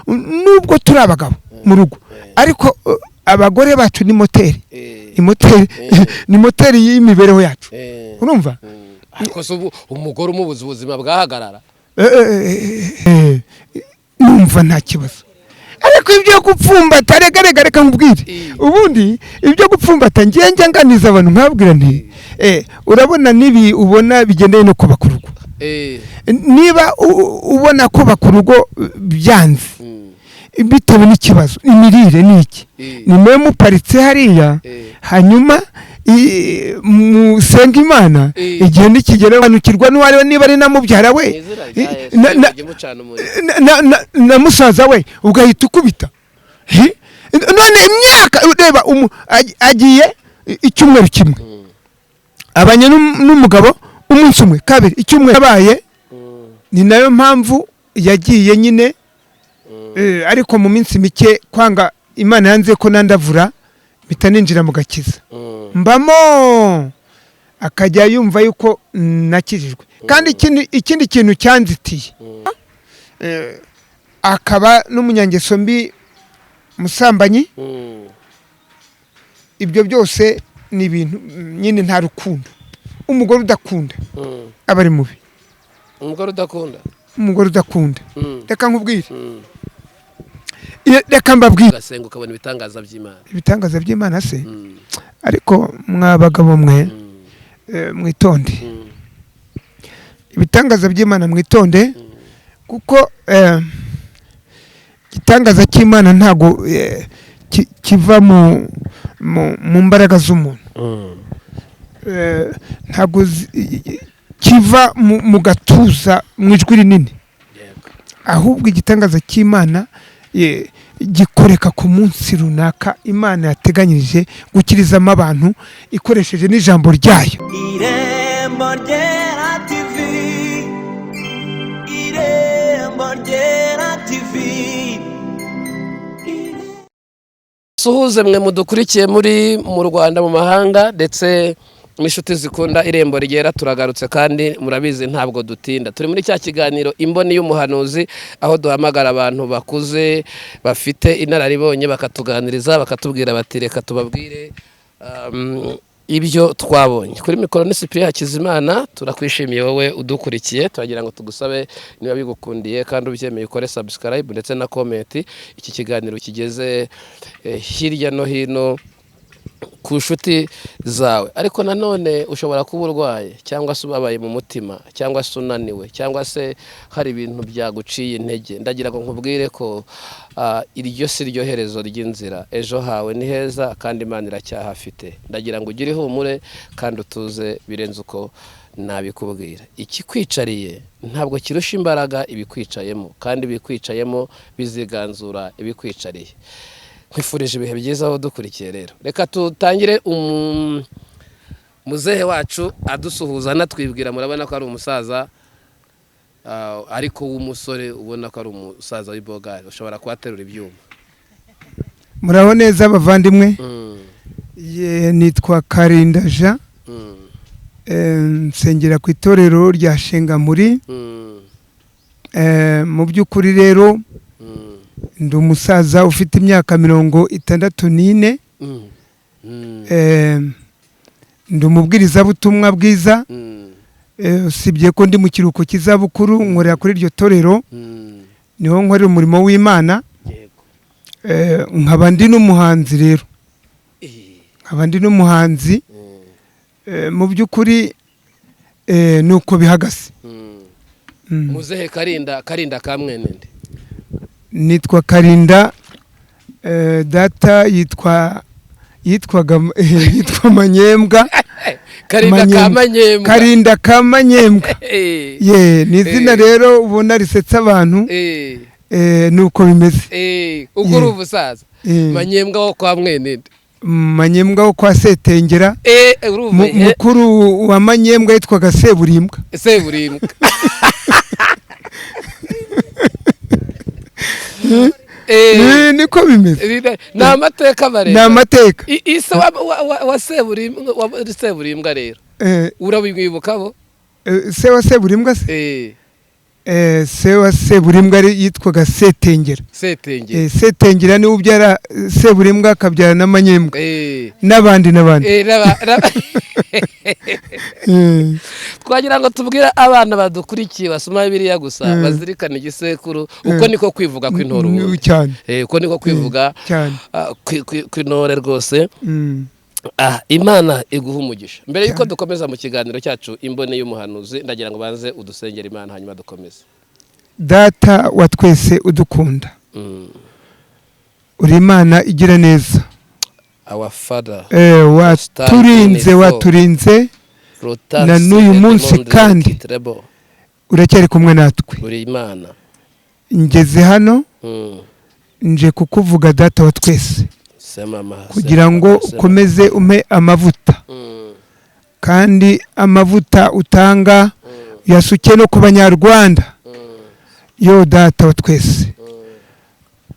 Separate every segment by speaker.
Speaker 1: Nubwo turi abagabo mu rugo, ariko abagore bacu ni moteri. Ni moteri, ni moteri y'imibereho yacu. Urumva?
Speaker 2: Ariko se ubu umugore umubuza, ubuzima bwahagarara?
Speaker 1: Numva nta kibazo, ariko ibyo gupfumbata, reka reka reka nkubwire. Ubundi ibyo gupfumbata, ngiye njya nganiza abantu nkabwira nti urabona n'ibi ubona bigendanye no kubaka urugo, niba ubona kubaka urugo byanze bitewe n'ikibazo, imirire ni iki, ni mwe muparitse hariya, hanyuma musenge Imana. Igihe nikigera manukirwa n'uwari we, niba ari na mubyara we,
Speaker 2: Mu izina rya Yesu, mujye mucana umuriro.
Speaker 1: na musaza we, ugahita ukubita. Hi? None imyaka, reba agiye icyumweru kimwe, abanye n'umugabo umunsi umwe, kabiri, icyumweru abaye. Ni nayo mpamvu yagiye nyine. Ariko mu minsi mike, kwanga Imana yanze ko nandavura, mpita ninjira mu gakiza. Mbamo akajya yumva yuko nakijijwe. Kandi ikindi kintu cyanzitiye, akaba n'umunyangeso mbi, musambanyi. Ibyo byose ni ibintu nyine, nta rukundo. Umugore udakunda aba ari mubi.
Speaker 2: Umugore udakunda?
Speaker 1: Umugore udakunda, reka nkubwire. Reka mbabwire.
Speaker 2: Ugasenga ukabona ibitangaza by'Imana.
Speaker 1: Ibitangaza by'Imana se? Ariko mwa bagabo mwe, mwitonde. Ibitangaza by'Imana, mwitonde, kuko igitangaza cy'Imana ntabwo kiva mu mbaraga z'umuntu. Ntabwo kiva mu gatuza, mu ijwi rinini. Ahubwo igitangaza cy'Imana gikoreka ku munsi runaka Imana yateganyirije gukirizamo abantu ikoresheje n'ijambo ryayo.
Speaker 3: Irembo Ryera TV, Irembo Ryera TV.
Speaker 2: Suhuze mwe mudukurikiye muri mu Rwanda, mu mahanga, ndetse n'inshuti zikunda Irembo Ryera. Turagarutse kandi murabizi ntabwo dutinda. Turi muri cya kiganiro Imboni y'Umuhanuzi, aho duhamagara abantu bakuze bafite inararibonye, bakatuganiriza, bakatubwira bati: "Reka tubabwire ibyo twabonye." Kuri mikoro ni Cyprien Hakizimana. Turakwishimiye wowe udukurikiye. Turagira ngo tugusabe, niba bigukundiye kandi ubyemeye, ukore subscribe ndetse na comment, iki kiganiro kigeze hirya no hino ku nshuti zawe. Ariko nanone ushobora kuba urwaye, cyangwa se ubabaye mu mutima, cyangwa se unaniwe, cyangwa se hari ibintu byaguciye intege. Ndagira ngo nkubwire ko iryo si ryo herezo ry'inzira. Ejo hawe ni heza kandi Imana iracyahafite. Ndagira ngo ugire ihumure kandi utuze birenze uko nabikubwira. Ikikwicariye ntabwo kirusha imbaraga ibikwicayemo, kandi ibikwicayemo biziganzura ibikwicariye. Nkwifurije ibihe byiza aho dukurikiye. Rero reka tutangire, muzehe wacu adusuhuza anatwibwira. Murabona ko ari umusaza, ariko w'umusore, ubona ko ari umusaza w'ibogari, ushobora kuhaterura ibyuma.
Speaker 1: Muraho neza abavandimwe? Ye, nitwa Karinda Jean. Nsengera ku itorero rya Shengamuri. Mu by'ukuri rero, ndi umusaza ufite imyaka 64. Ndi umubwirizabutumwa bwiza. Usibye ko ndi mu kiruhuko cy'izabukuru, nkorera kuri iryo torero. Niho nkorera umurimo w'Imana. Nkaba ndi n'umuhanzi rero. Nkaba ndi n'umuhanzi. Mu by'ukuri ni uko bihagaze.
Speaker 2: Muzehe Karinda, Karinda ka mwene nde?
Speaker 1: Nitwa Karinda, data yitwa Manyembwa.
Speaker 2: Karinda ka Manyembwa.
Speaker 1: Karinda ka Manyembwa. Ye, ni izina rero ubona risetsa abantu. Ni uko bimeze.
Speaker 2: Ubwo
Speaker 1: Ye.
Speaker 2: uri umusaza. Manyembwa wo kwa mwene nde?
Speaker 1: Manyembwa wo kwa Setengera.
Speaker 2: Urumva,
Speaker 1: Mukuru wa Manyembwa yitwaga Seburimbwa.
Speaker 2: Seburimbwa.
Speaker 1: Niko bimeze.
Speaker 2: Ni amateka
Speaker 1: Ni
Speaker 2: maremare.
Speaker 1: amateka.
Speaker 2: Ise wa Seburimbwa, wa Seburimbwa rero, urabimwibukabo?
Speaker 1: Se wa Seburimbwa se? Se wa Seburimbwa yitwaga Setengera.
Speaker 2: Setengera.
Speaker 1: Setengera niwe ubyara Seburimbwa, akabyara n'Amanyembwa n'abandi n'abandi.
Speaker 2: Twagira ngo tubwire abana badukurikiye basoma Bibiliya gusa bazirikane igisekuru, uko niko kwivuga kw'intore ubundi.
Speaker 1: Cyane.
Speaker 2: Uko niko kwivuga
Speaker 1: cyane
Speaker 2: kw'intore rwose. Imana iguha umugisha. Mbere yuko dukomeza mu kiganiro cyacu Imboni y'Umuhanuzi, ndagira ngo banze udusengere Imana, hanyuma dukomeze.
Speaker 1: Data wa twese udukunda, uri Imana igira neza.
Speaker 2: Our Father.
Speaker 1: Waturinze, waturinze na n'uyu munsi kandi uracyari kumwe natwe.
Speaker 2: Uri Imana.
Speaker 1: Ngeze hano, nje kukuvuga, Data wa twese,
Speaker 2: Sema
Speaker 1: kugira ngo
Speaker 2: sema.
Speaker 1: ukomeze umpe amavuta, kandi amavuta utanga yasuke no ku Banyarwanda. Yo Data wa twese,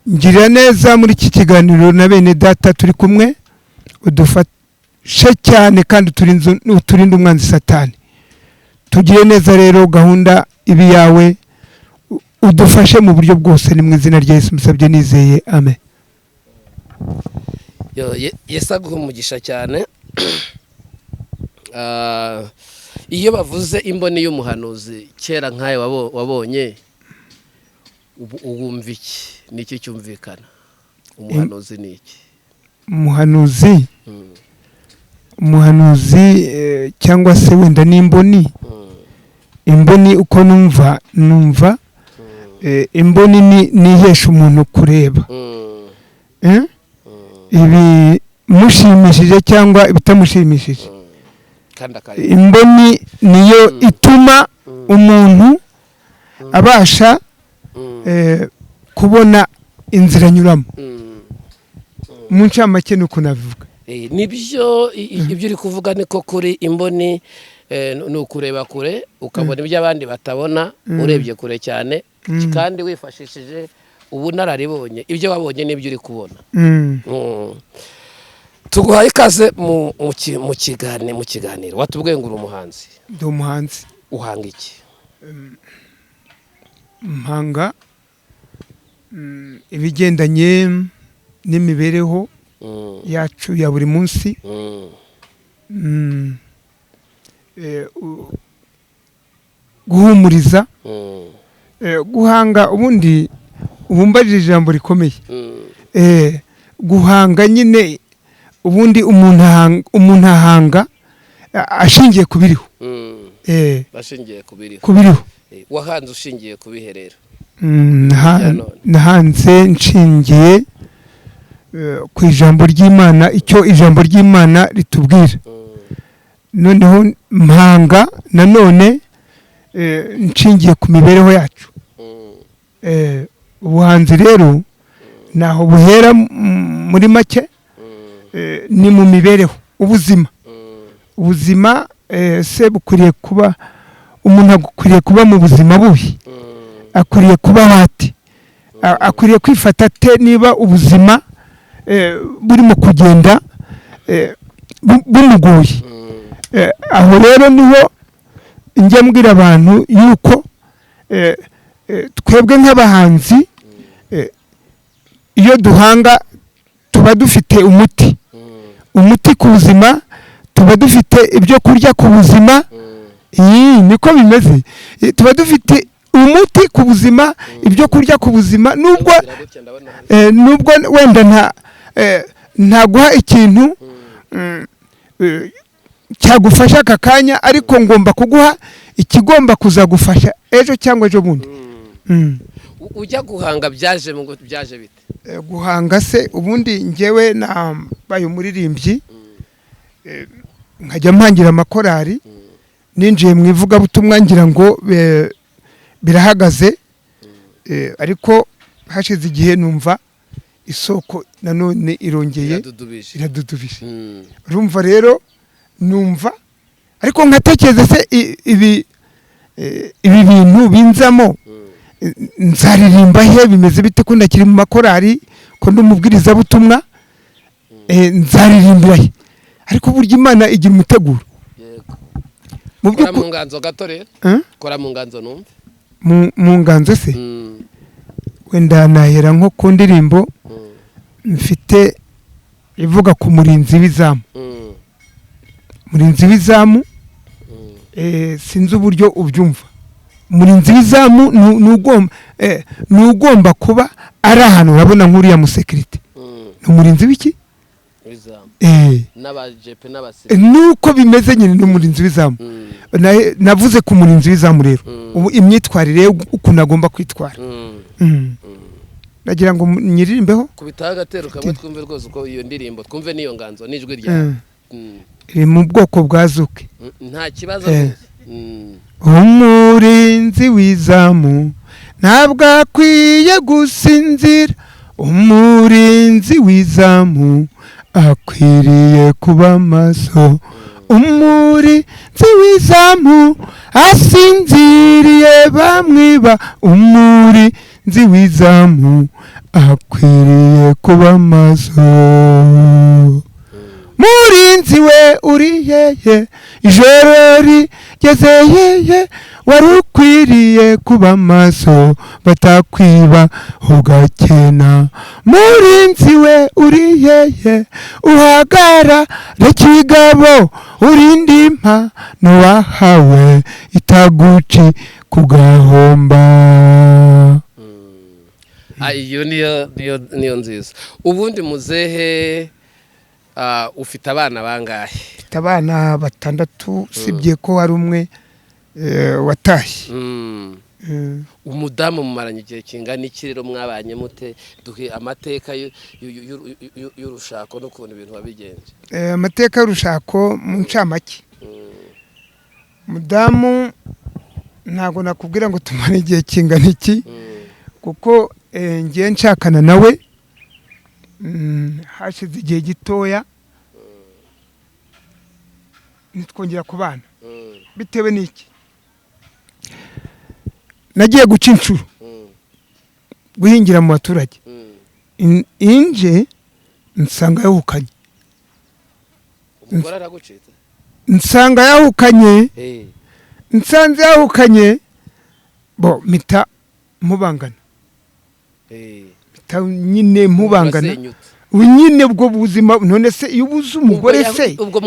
Speaker 1: ngirira neza muri iki kiganiro na bene data turi kumwe, udufashe cyane kandi uturinde umwanzi Satani. Tugire neza rero, gahunda ibi yawe, udufashe mu buryo bwose. Ni mu izina rya Yesu musabye nizeye, amen.
Speaker 2: Yo, Yesu aguha umugisha cyane. Iyo bavuze imboni y'umuhanuzi kera nkayo wabonye, ubu wumva iki? Ni iki cyumvikana? Umuhanuzi ni iki?
Speaker 1: Umuhanuzi, umuhanuzi cyangwa se wenda n'imboni, imboni uko numva imboni ni ihesha umuntu kureba ibimushimishije cyangwa ibitamushimishije.
Speaker 2: Kandi akareba.
Speaker 1: Imboni niyo ituma umuntu abasha kubona inzira anyuramo. Mu ncamake ni uko nabivuga.
Speaker 2: Nibyo, ibyo uri kuvuga niko kuri. Imboni ni ukureba kure, ukabona ibyo abandi batabona, urebye kure cyane kandi wifashishije ubunararibonye, ibyo wabonye n'ibyo uri kubona. Tuguhaye ikaze mu kiganiro. Watubwiye ngo uri umuhanzi.
Speaker 1: Ndi umuhanzi.
Speaker 2: Uhanga iki?
Speaker 1: Mpanga ibigendanye n'imibereho yacu ya buri munsi. Guhumuriza, guhanga ubundi ubumbajije ijambo rikomeye. Guhanga nyine, ubundi umuntu ahanga ashingiye ku biriho.
Speaker 2: Bashingiye ku biriho.
Speaker 1: Ku biriho.
Speaker 2: Wahanze ushingiye ku bihe rero?
Speaker 1: Mm,
Speaker 2: Ya none.
Speaker 1: Nahanze nshingiye ku ijambo ry'Imana, icyo ijambo ry'Imana ritubwira. Noneho mpanga nanone nshingiye ku mibereho yacu. Ubuhanzi rero naho buhera muri make, ni mu mibereho, ubuzima. Ubuzima se bukwiriye kuba, umuntu akwiriye kuba mu buzima bubi, akwiriye kuba hati, akwiriye kwifata ate niba ubuzima burimo kugenda bumugoye? Aho rero niho njya mbwira abantu yuko twebwe nk'abahanzi, iyo duhanga tuba dufite umuti, umuti ku buzima, tuba dufite ibyo kurya ku buzima. Iyi niko bimeze. Tuba dufite umuti ku buzima, ibyo kurya ku buzima, nubwo
Speaker 2: Gutya ndabona.
Speaker 1: Nubwo wenda ntaguha ikintu cyagufasha aka kanya, ariko ngomba kuguha ikigomba kuzagufasha ejo cyangwa ejo bundi.
Speaker 2: Ujya guhanga byaje mu byaje bite?
Speaker 1: Guhanga se ubundi, njyewe nabaye umuririmbyi, nkajya mpangira amakorari. Ninjiye mu ivugabutumwa ngira ngo birahagaze, ariko hashize igihe numva isoko nanone irongeye
Speaker 2: Iradudubije.
Speaker 1: Iradudubije. Urumva rero, numva ariko nkatekereza se ibi bintu binzamo, nzaririmba he? Bimeze bite ko ndakiri mu makorari, ko ndi umubwirizabutumwa, nzaririmbira he? Ariko burya Imana igira umuteguro.
Speaker 2: Yego.
Speaker 1: Mu
Speaker 2: Kora mu
Speaker 1: by'ukuri
Speaker 2: nganzo gato rero.
Speaker 1: Eh?
Speaker 2: Kora mu nganzo numve.
Speaker 1: Mu nganzo se? Wenda nahera nko ku ndirimbo mfite ivuga ku murinzi w'izamu. Murinzi w'izamu, sinzi uburyo ubyumva. Umurinzi w'izamu ni ugomba kuba ari ahantu, urabona nk'uriya musekirite ni umurinzi w'iki?
Speaker 2: W'izamu. N'abajepe n'abasirikare.
Speaker 1: Nuko bimeze nyine, ni umurinzi w'izamu. Navuze ku murinzi w'izamu rero, ubu imyitwarire ye, ukuntu agomba kwitwara. Nagira ngo nyiririmbeho.
Speaker 2: Kubitaho agatero kamwe twumve rwose uko iyo ndirimbo, twumve n'iyo nganzo n'ijwi ryawe.
Speaker 1: Iri mu bwoko bwa zouk.
Speaker 2: Nta kibazo rwose.
Speaker 1: Umurinzi w'izamu ntabwo akwiye gusinzira, umurinzi w'izamu akwiriye kuba maso. Umurinzi w'izamu asinziriye bamwiba, umurinzi w'izamu akwiriye kuba maso. Murinzi we, uri hehe? Ijoro rigeze hehe? Wari ukwiriye kuba maso, batakwiba ugakena. Murinzi we, uri hehe? Uhagarare kigabo, urinde impano wahawe itaguci kugahomba.
Speaker 2: Ah, iyo niyo nziza. Ubundi muzehe, ufite abana bangahe?
Speaker 1: Mfite abana batandatu, usibye ko hari umwe watashye.
Speaker 2: Umudamu mumaranye igihe kingana iki rero? Mwabanye mute? Duhe amateka y'urushako n'ukuntu ibintu wabigenje.
Speaker 1: Amateka y'urushako mu ncamake, mudamu ntabwo nakubwira ngo tumare igihe kingana iki, kuko ngiye nshakana nawe, hashize igihe gitoya ntitwongera kubana. Bitewe n'iki? Nagiye guca inshuro, guhingira mu baturage. Inje nsanga yahukanye.
Speaker 2: Umugore aragucitse?
Speaker 1: Nsanga yahukanye. Nsanze yahukanye, bo mpita mubangana. Mpita nyine mubangana.
Speaker 2: Urasenyutse.
Speaker 1: Ubu nyine bwo buzima, none se iyo ubuze umugore
Speaker 2: Ubwo
Speaker 1: se?
Speaker 2: Ubwo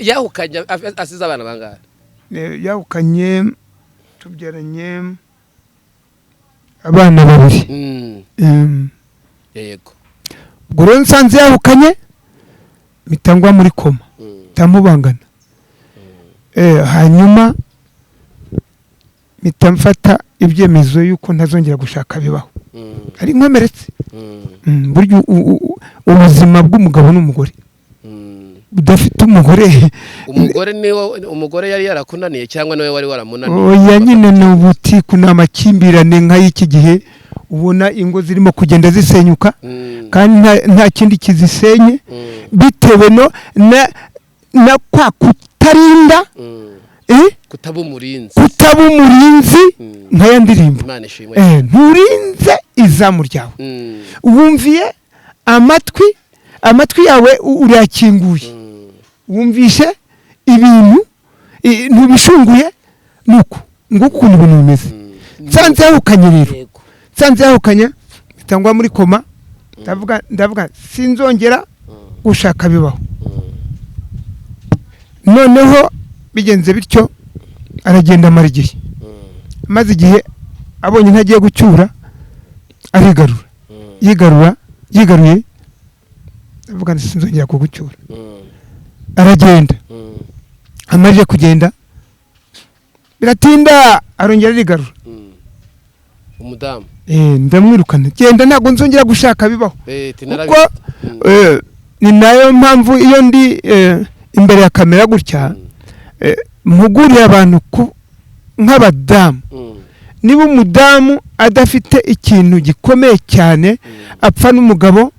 Speaker 2: yahukanye asize abana bangahe?
Speaker 1: Yahukanye tubyaranye abana babiri. Ubwo rero nsanze yahukanye, mpita ngwa muri koma. Mpita mubangana. Hanyuma mpita mfata ibyemezo yuko ntazongera gushaka bibaho. Ari nkomeretse. Burya ubuzima bw'umugabo n'umugore budafite umugore.
Speaker 2: Umugore niwe, umugore yari yarakunaniye cyangwa niwe wari waramunaniye?
Speaker 1: Oya nyine, ni ubutiku, ni amakimbirane nk'ay'iki gihe ubona ingo zirimo kugenda zisenyuka, kandi nta kindi kizisenye, bitewe no na kwa kutarinda,
Speaker 2: Kutaba umurinzi.
Speaker 1: Kutaba umurinzi. Nka ya ndirimbo.
Speaker 2: Imana ishimwe.
Speaker 1: Nturinze izamu ryawe. Wumviye amatwi yawe urayakinguye, wumvishe ibintu, ntubishunguye. Nuko nguko ukuntu ibintu bimeze. Nsanze yahukanye rero, nsanze yahukanye bitangwa muri koma, ndavuga sinzongera gushaka bibaho. Noneho bigenze bityo, aragenda amara igihe. Amaze igihe, abonye ntagiye gucyura, arigarura. Yigarura, yigaruye, avuga nti sinzongera kugucyura. Aragenda. Amaze kugenda biratinda, arongera arigarura.
Speaker 2: Umudamu?
Speaker 1: Ndamwirukana, genda, ntabwo nzongera gushaka bibaho.
Speaker 2: Ati
Speaker 1: Kuko
Speaker 2: narabifite.
Speaker 1: Ni nayo mpamvu iyo ndi imbere ya kamera gutya, mpuguriye abantu nk'abadamu, niba umudamu adafite ikintu gikomeye cyane apfa n'umugabo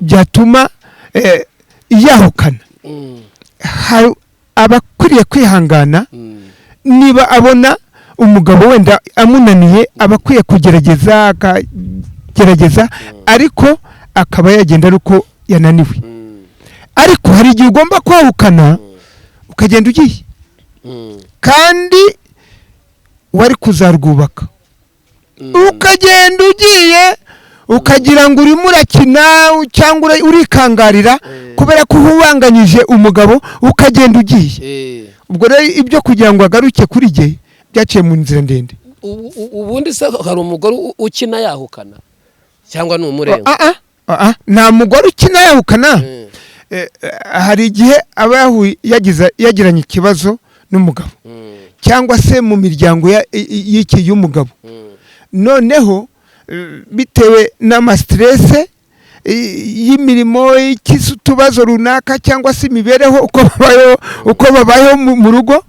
Speaker 1: byatuma yahukana, hari abakwiriye kwihangana. Niba abona umugabo wenda amunaniye, aba akwiye kugerageza, akagerageza, ariko akaba yagenda ari uko yananiwe. Ariko hari igihe ugomba kwahukana, ukagenda ugiye, kandi wari kuzarwubaka. Ukagenda ugiye, ukagira ngo urimo urakina cyangwa urikangarira, kubera ko uhubanganyije umugabo, ukagenda ugiye. Ubwo rero ibyo kugira ngo agaruke kuri jye byaciye mu nzira ndende.
Speaker 2: Ubundi se hari umugore ukina yahukana cyangwa ni umurengo?
Speaker 1: Ah, ah, ah, ah, nta mugore ukina yahukana. Hari igihe aba yagize, yagiranye ikibazo n'umugabo cyangwa se mu miryango y'iki y'umugabo, noneho bitewe n'ama stress y'imirimo, y'ikisi, utubazo runaka cyangwa se imibereho, uko babayeho mu rugo,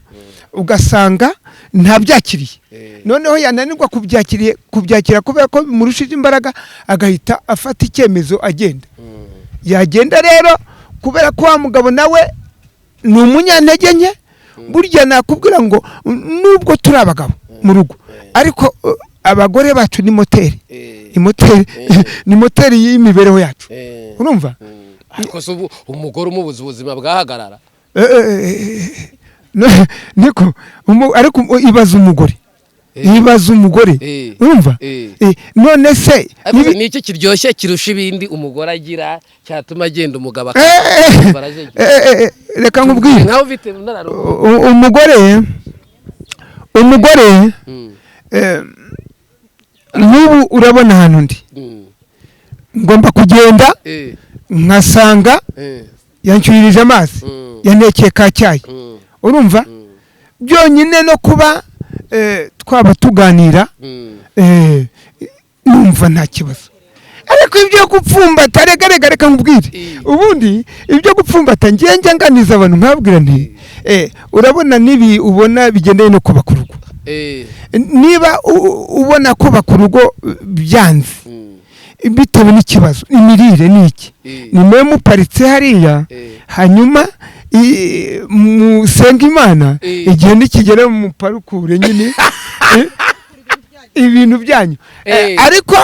Speaker 1: ugasanga ntabyakiriye. Noneho yananirwa kubyakira kubera ko bimurushije imbaraga, agahita afata icyemezo agenda. Yagenda rero, kubera ko wa mugabo nawe ni umunyantege nke. Burya nakubwira ngo nubwo turi abagabo mu rugo, ariko abagore bacu ni moteri. Ni moteri, ni moteri y'imibereho yacu. Urumva?
Speaker 2: Ariko se ubu umugore umubuza ubuzima bwahagarara?
Speaker 1: Niko ariko ibaza umugore, ibaza umugore. Urumva? None se
Speaker 2: Ariko ni iki kiryoshye kirusha ibindi umugore agira cyatuma agenda umugabo akaba?
Speaker 1: Reka nkubwire.
Speaker 2: Nkaho ufite inararibonye.
Speaker 1: Umugore, nk'ubu urabona ahantu ndi, ngomba kugenda nkasanga yanshyuhirije amazi, yantekeye ka cyayi. Urumva? Byonyine no kuba twaba tuganira, numva nta kibazo. Ariko ibyo gupfumbata, reka reka reka nkubwire. Ubundi ibyo gupfumbata, ngiye njya nganiza abantu nkabwira nti urabona n'ibi ubona bigendanye no kubaka urugo, niba ubona kubaka urugo byanze bitewe n'ikibazo, imirire ni iki, ni mwe muparitse hariya, hanyuma musenge Imana, igihe nikigera mu parukure nyine ibintu byanyu. Ariko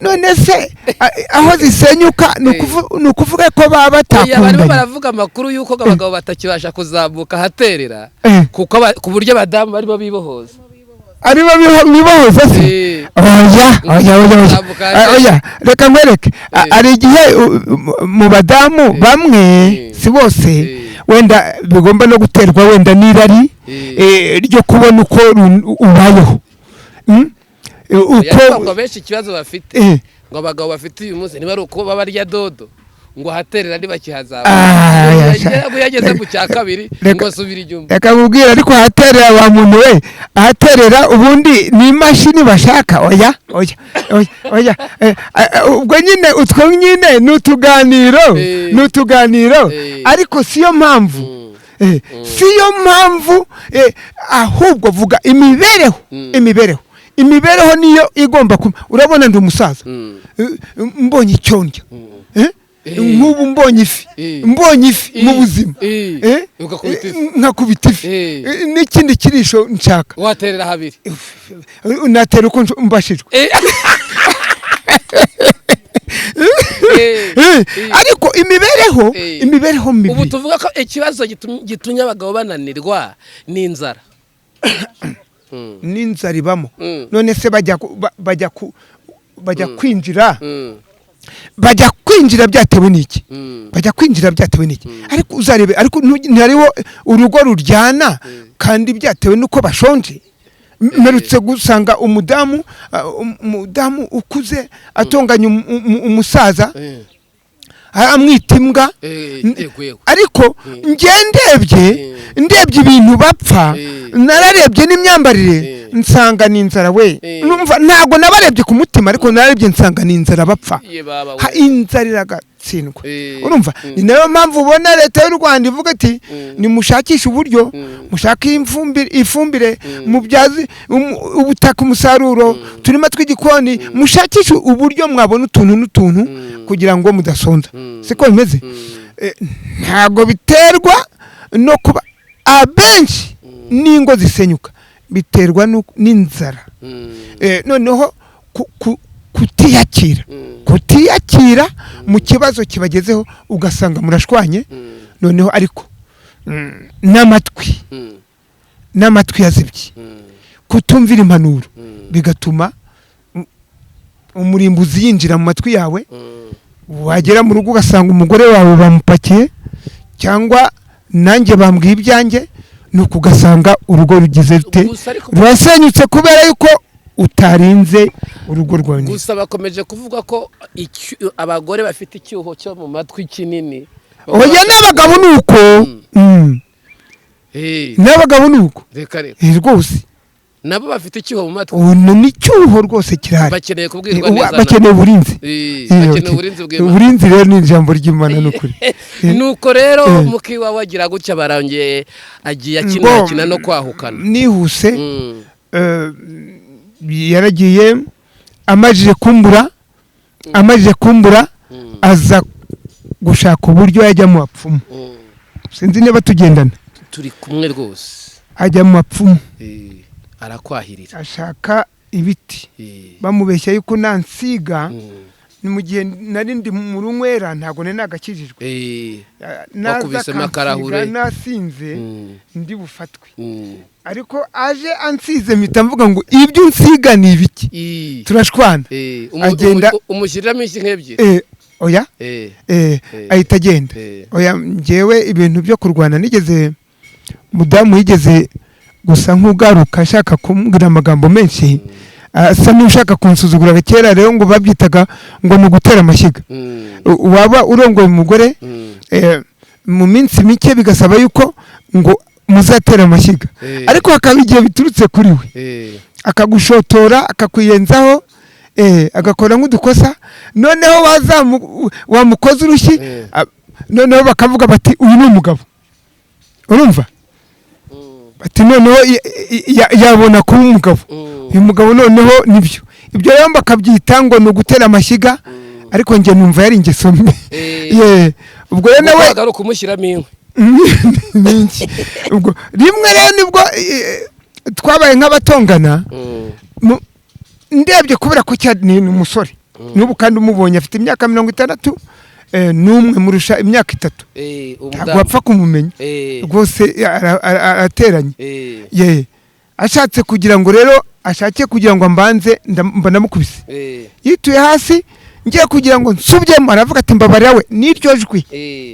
Speaker 1: none se aho zisenyuka ni ukuvuga ko baba
Speaker 2: Oya, barimo
Speaker 1: batakundanye?
Speaker 2: baravuga amakuru y'uko abagabo batakibasha kuzamuka ahaterera, kuko ku buryo abadamu barimo bibohoza.
Speaker 1: Aribo bibohoza se? Oya, oya, oya, oya.
Speaker 2: Kuzamuka
Speaker 1: Ah, oya, reka nkwereke. Hari igihe mu badamu bamwe, si bose, wenda bigomba no guterwa wenda n'irari ryo kubona uko ubayeho.
Speaker 2: Oya,
Speaker 1: Uko
Speaker 2: ariko ngo benshi ikibazo bafite, ngo abagabo bafite uyu munsi, niba ari uko baba barya dodo, ngo ahaterera ntibakihazamuka.
Speaker 1: Ah, ya, sha.
Speaker 2: Ngo iyo ageze mu cya kabiri, ngo asubire inyuma.
Speaker 1: Reka nkubwire, ariko ahaterera, wa muntu we, ahaterera ubundi ni imashini bashaka. Oya, oya, oya, oya. Ubwo nyine utwo nyine ni utuganiro, ni utuganiro, ariko siyo mpamvu. Siyo mpamvu, ahubwo vuga imibereho. Imibereho niyo igomba kuba. Urabona ndi umusaza. Mbonye icyo ndya, nk'ubu mbonye ifi, mbonye ifi mu buzima,
Speaker 2: Ugakubita ifi.
Speaker 1: Nkakubita ifi, n'ikindi kirisho nshaka,
Speaker 2: waterera habiri.
Speaker 1: Natera uko mbashijwe. Ariko imibereho, imibereho mibi.
Speaker 2: Ubu tuvuga ko ikibazo gitumye abagabo bananirwa ni inzara.
Speaker 1: N'inzara ibamo. None se bajya kwinjira, bajya kwinjira byatewe n'iki? Bajya kwinjira byatewe n'iki? Ariko uzarebe, ariko ntihariho urugo ruryana kandi byatewe n'uko bashonje. Mperutse gusanga umudamu, umudamu ukuze atonganya umusaza, amwita imbwa.
Speaker 2: Yego yego.
Speaker 1: Ariko njye ndebye, ndebye ibintu bapfa, nararebye n'imyambarire, nsanga ni inzara we. Numva ntabwo nabarebye ku mutima, ariko nararebye nsanga ni inzara bapfa.
Speaker 2: Ye baba we.
Speaker 1: Ha, inzara iragatsindwa. Urumva, ni nayo mpamvu ubona Leta y'u Rwanda ivuga ati nimushakishe uburyo, mushake ifumbire, mubyaze ubutaka umusaruro, turima tw'igikoni, mushakishe uburyo mwabona utuntu n'utuntu kugira ngo mudasonza. Siko bimeze? Ntabwo biterwa no kuba abenshi n'ingo zisenyuka, biterwa n'inzara. Noneho kutiyakira, kutiyakira mu kibazo kibagezeho, ugasanga murashwanye. Noneho ariko n'amatwi, n'amatwi yazibye, kutumvira impanuro. Bigatuma umurimbuzi yinjira mu matwi yawe. Wagera mu rugo ugasanga umugore wawe bamupakiye, cyangwa nanjye bambwiye ibyanjye, nuko ugasanga urugo rugize rute?
Speaker 2: Gusa ariko
Speaker 1: Rurasenyutse kubera yuko utarinze urugo rwawe neza.
Speaker 2: Gusa bakomeje kuvuga ko abagore bafite icyuho cyo mu matwi kinini.
Speaker 1: Oya, n'abagabo ni uko. N'abagabo ni uko.
Speaker 2: Reka reka.
Speaker 1: Rwose.
Speaker 2: Nabo bafite icyuho mu matwi.
Speaker 1: Ubu ni icyuho rwose kirahari.
Speaker 2: Bakeneye kubwirwa neza.
Speaker 1: Bakeneye uburinzi.
Speaker 2: Bakeneye uburinzi bw'Imana.
Speaker 1: Uburinzi rero ni ijambo ry'Imana, ni ukuri.
Speaker 2: Nuko rero mukiwa wagira gutya, barongeye agiye akina akina no kwahukana.
Speaker 1: Nihuse, yaragiye amajije kumbura aza gushaka uburyo yajya mu bapfumu. Sinzi niba tugendana.
Speaker 2: Turi kumwe rwose.
Speaker 1: Ajya mu bapfumu.
Speaker 2: Arakwahirira.
Speaker 1: Ashaka ibiti. Bamubeshya yuko nansiga, ni mu gihe nari ndi mu runywera, ntabwo nari nagakijijwe. Naza
Speaker 2: Wakubisemo
Speaker 1: akansiga
Speaker 2: akarahure.
Speaker 1: nasinze, ndi bufatwe. Ariko aje ansize, mpita mvuga ngo ibyo unsiga ni ibiki? Turashwana. Agenda-
Speaker 2: Umushyiriramo inshyi nk'ebyiri.
Speaker 1: Oya. Ahita agenda. Oya, njyewe ibintu byo kurwana, nigeze mudamu yigeze gusa nk'ugaruka ashaka kumbwira amagambo menshi, asa n'ushaka kunsuzugura. Kera rero ngo babyitaga ngo ni ugutera amashyiga. Waba urongoye umugore, mu minsi mike bigasaba yuko ngo muzatera amashyiga. Ariko hakaba igihe biturutse kuri we, akagushotora, akakwiyenzaho, agakora nk'udukosa, noneho wamukoza urushyi, noneho bakavuga bati uyu ni umugabo, urumva? Bati noneho yabona kuba umugabo. Uyu mugabo noneho nibyo, ibyo rero bakabyita ngo ni ugutera amashyiga. Ariko njye numva yari ingeso mbi. Ye, ubwo rero nawe
Speaker 2: Ntabwo ari ukumushyiramo inkwi.
Speaker 1: Ni iki? Ubwo rimwe rero nibwo twabaye nk'abatongana. Ndebye kubera ko ni umusore n'ubu, kandi umubonye afite imyaka 61, murusha imyaka 3. Ntabwo
Speaker 2: Umudamu.
Speaker 1: wapfa kumumenya. Rwose arateranye. Ye, ashatse kugira ngo rero ashake kugira ngo ambanze, mba ndamukubise. Yituye hasi, ngiye kugira ngo nsubyemo, aravuga ati mbabarira we. N'iryo jwi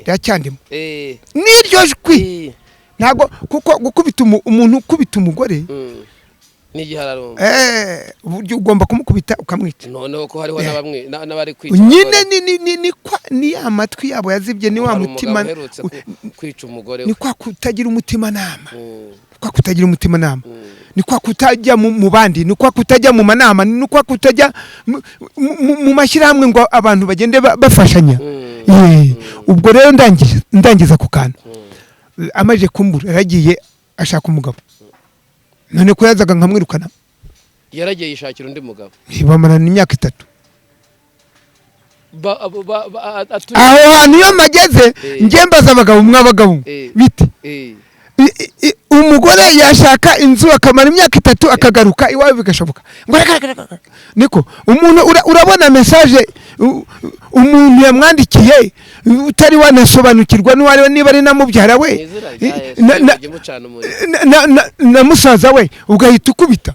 Speaker 1: riracyandimo, n'iryo jwi. Ntabwo, kuko gukubita umuntu ukubita umugore,
Speaker 2: N'igihararumbo.
Speaker 1: Uburyo ugomba kumukubita ukamwica.
Speaker 2: Noneho ko hariho na bamwe n'abari kwica
Speaker 1: Nyine
Speaker 2: abagore.
Speaker 1: ni ya matwi yabo yazibye, ni wa
Speaker 2: Hari
Speaker 1: mutima.
Speaker 2: umugabo uherutse kwica umugore we.
Speaker 1: Ni kwa kutagira umutimanama. Kwa kutagira umutimanama, ni kwa kutajya mu bandi, ni kwa kutajya mu manama, ni kwa kutajya mu mashyirahamwe ngo abantu bagende bafashanya. Ye, ubwo rero ndangiza ku kantu. Amaze kumbura yaragiye ashaka umugabo, none ko yazaga nkamwirukana.
Speaker 2: Yaragiye yishakira undi mugabo.
Speaker 1: Bamarana imyaka 3.
Speaker 2: Atuye
Speaker 1: Aho hantu iyo mageze, njye mbaza abagabo, mw'abagabo, bite? Umugore yashaka inzu akamara imyaka 3, akagaruka iwawe bigashoboka ngo reka reka reka reka. Niko umuntu urabona message umuntu yamwandikiye, utari wanasobanukirwa n'uwari we, niba ari na mubyara we
Speaker 2: Mu izina rya Yesu, mujye mucana umuriro.
Speaker 1: na musaza we, ugahita ukubita.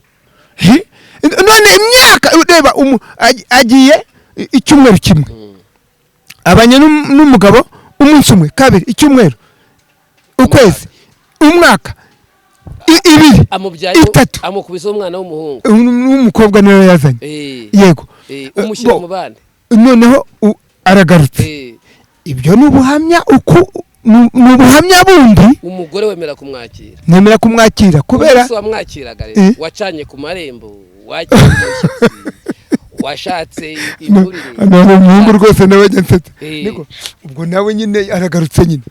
Speaker 1: Hi? None imyaka, reba agiye icyumweru kimwe, abanye n'umugabo umunsi umwe, kabiri, icyumweru, ukwezi, umwaka, 2,
Speaker 2: Amubyaye
Speaker 1: 3.
Speaker 2: Amukubise umwana w'umuhungu.
Speaker 1: N'umukobwa niwe yazanye. Yego.
Speaker 2: Umushyira
Speaker 1: Bo.
Speaker 2: mu bandi.
Speaker 1: Noneho aragarutse. Ibyo ni ubuhamya, uku ni ubuhamya bundi.
Speaker 2: Umugore wemera kumwakira?
Speaker 1: Nemera kumwakira kubera
Speaker 2: Umunsi wamwakiraga rero, wacanye ku marembo, wakiriye umushyitsi, washatse imburire?
Speaker 1: Hano hari umuhungu rwose nawe ajya nsetsa. Niko, ubwo nawe nyine aragarutse nyine.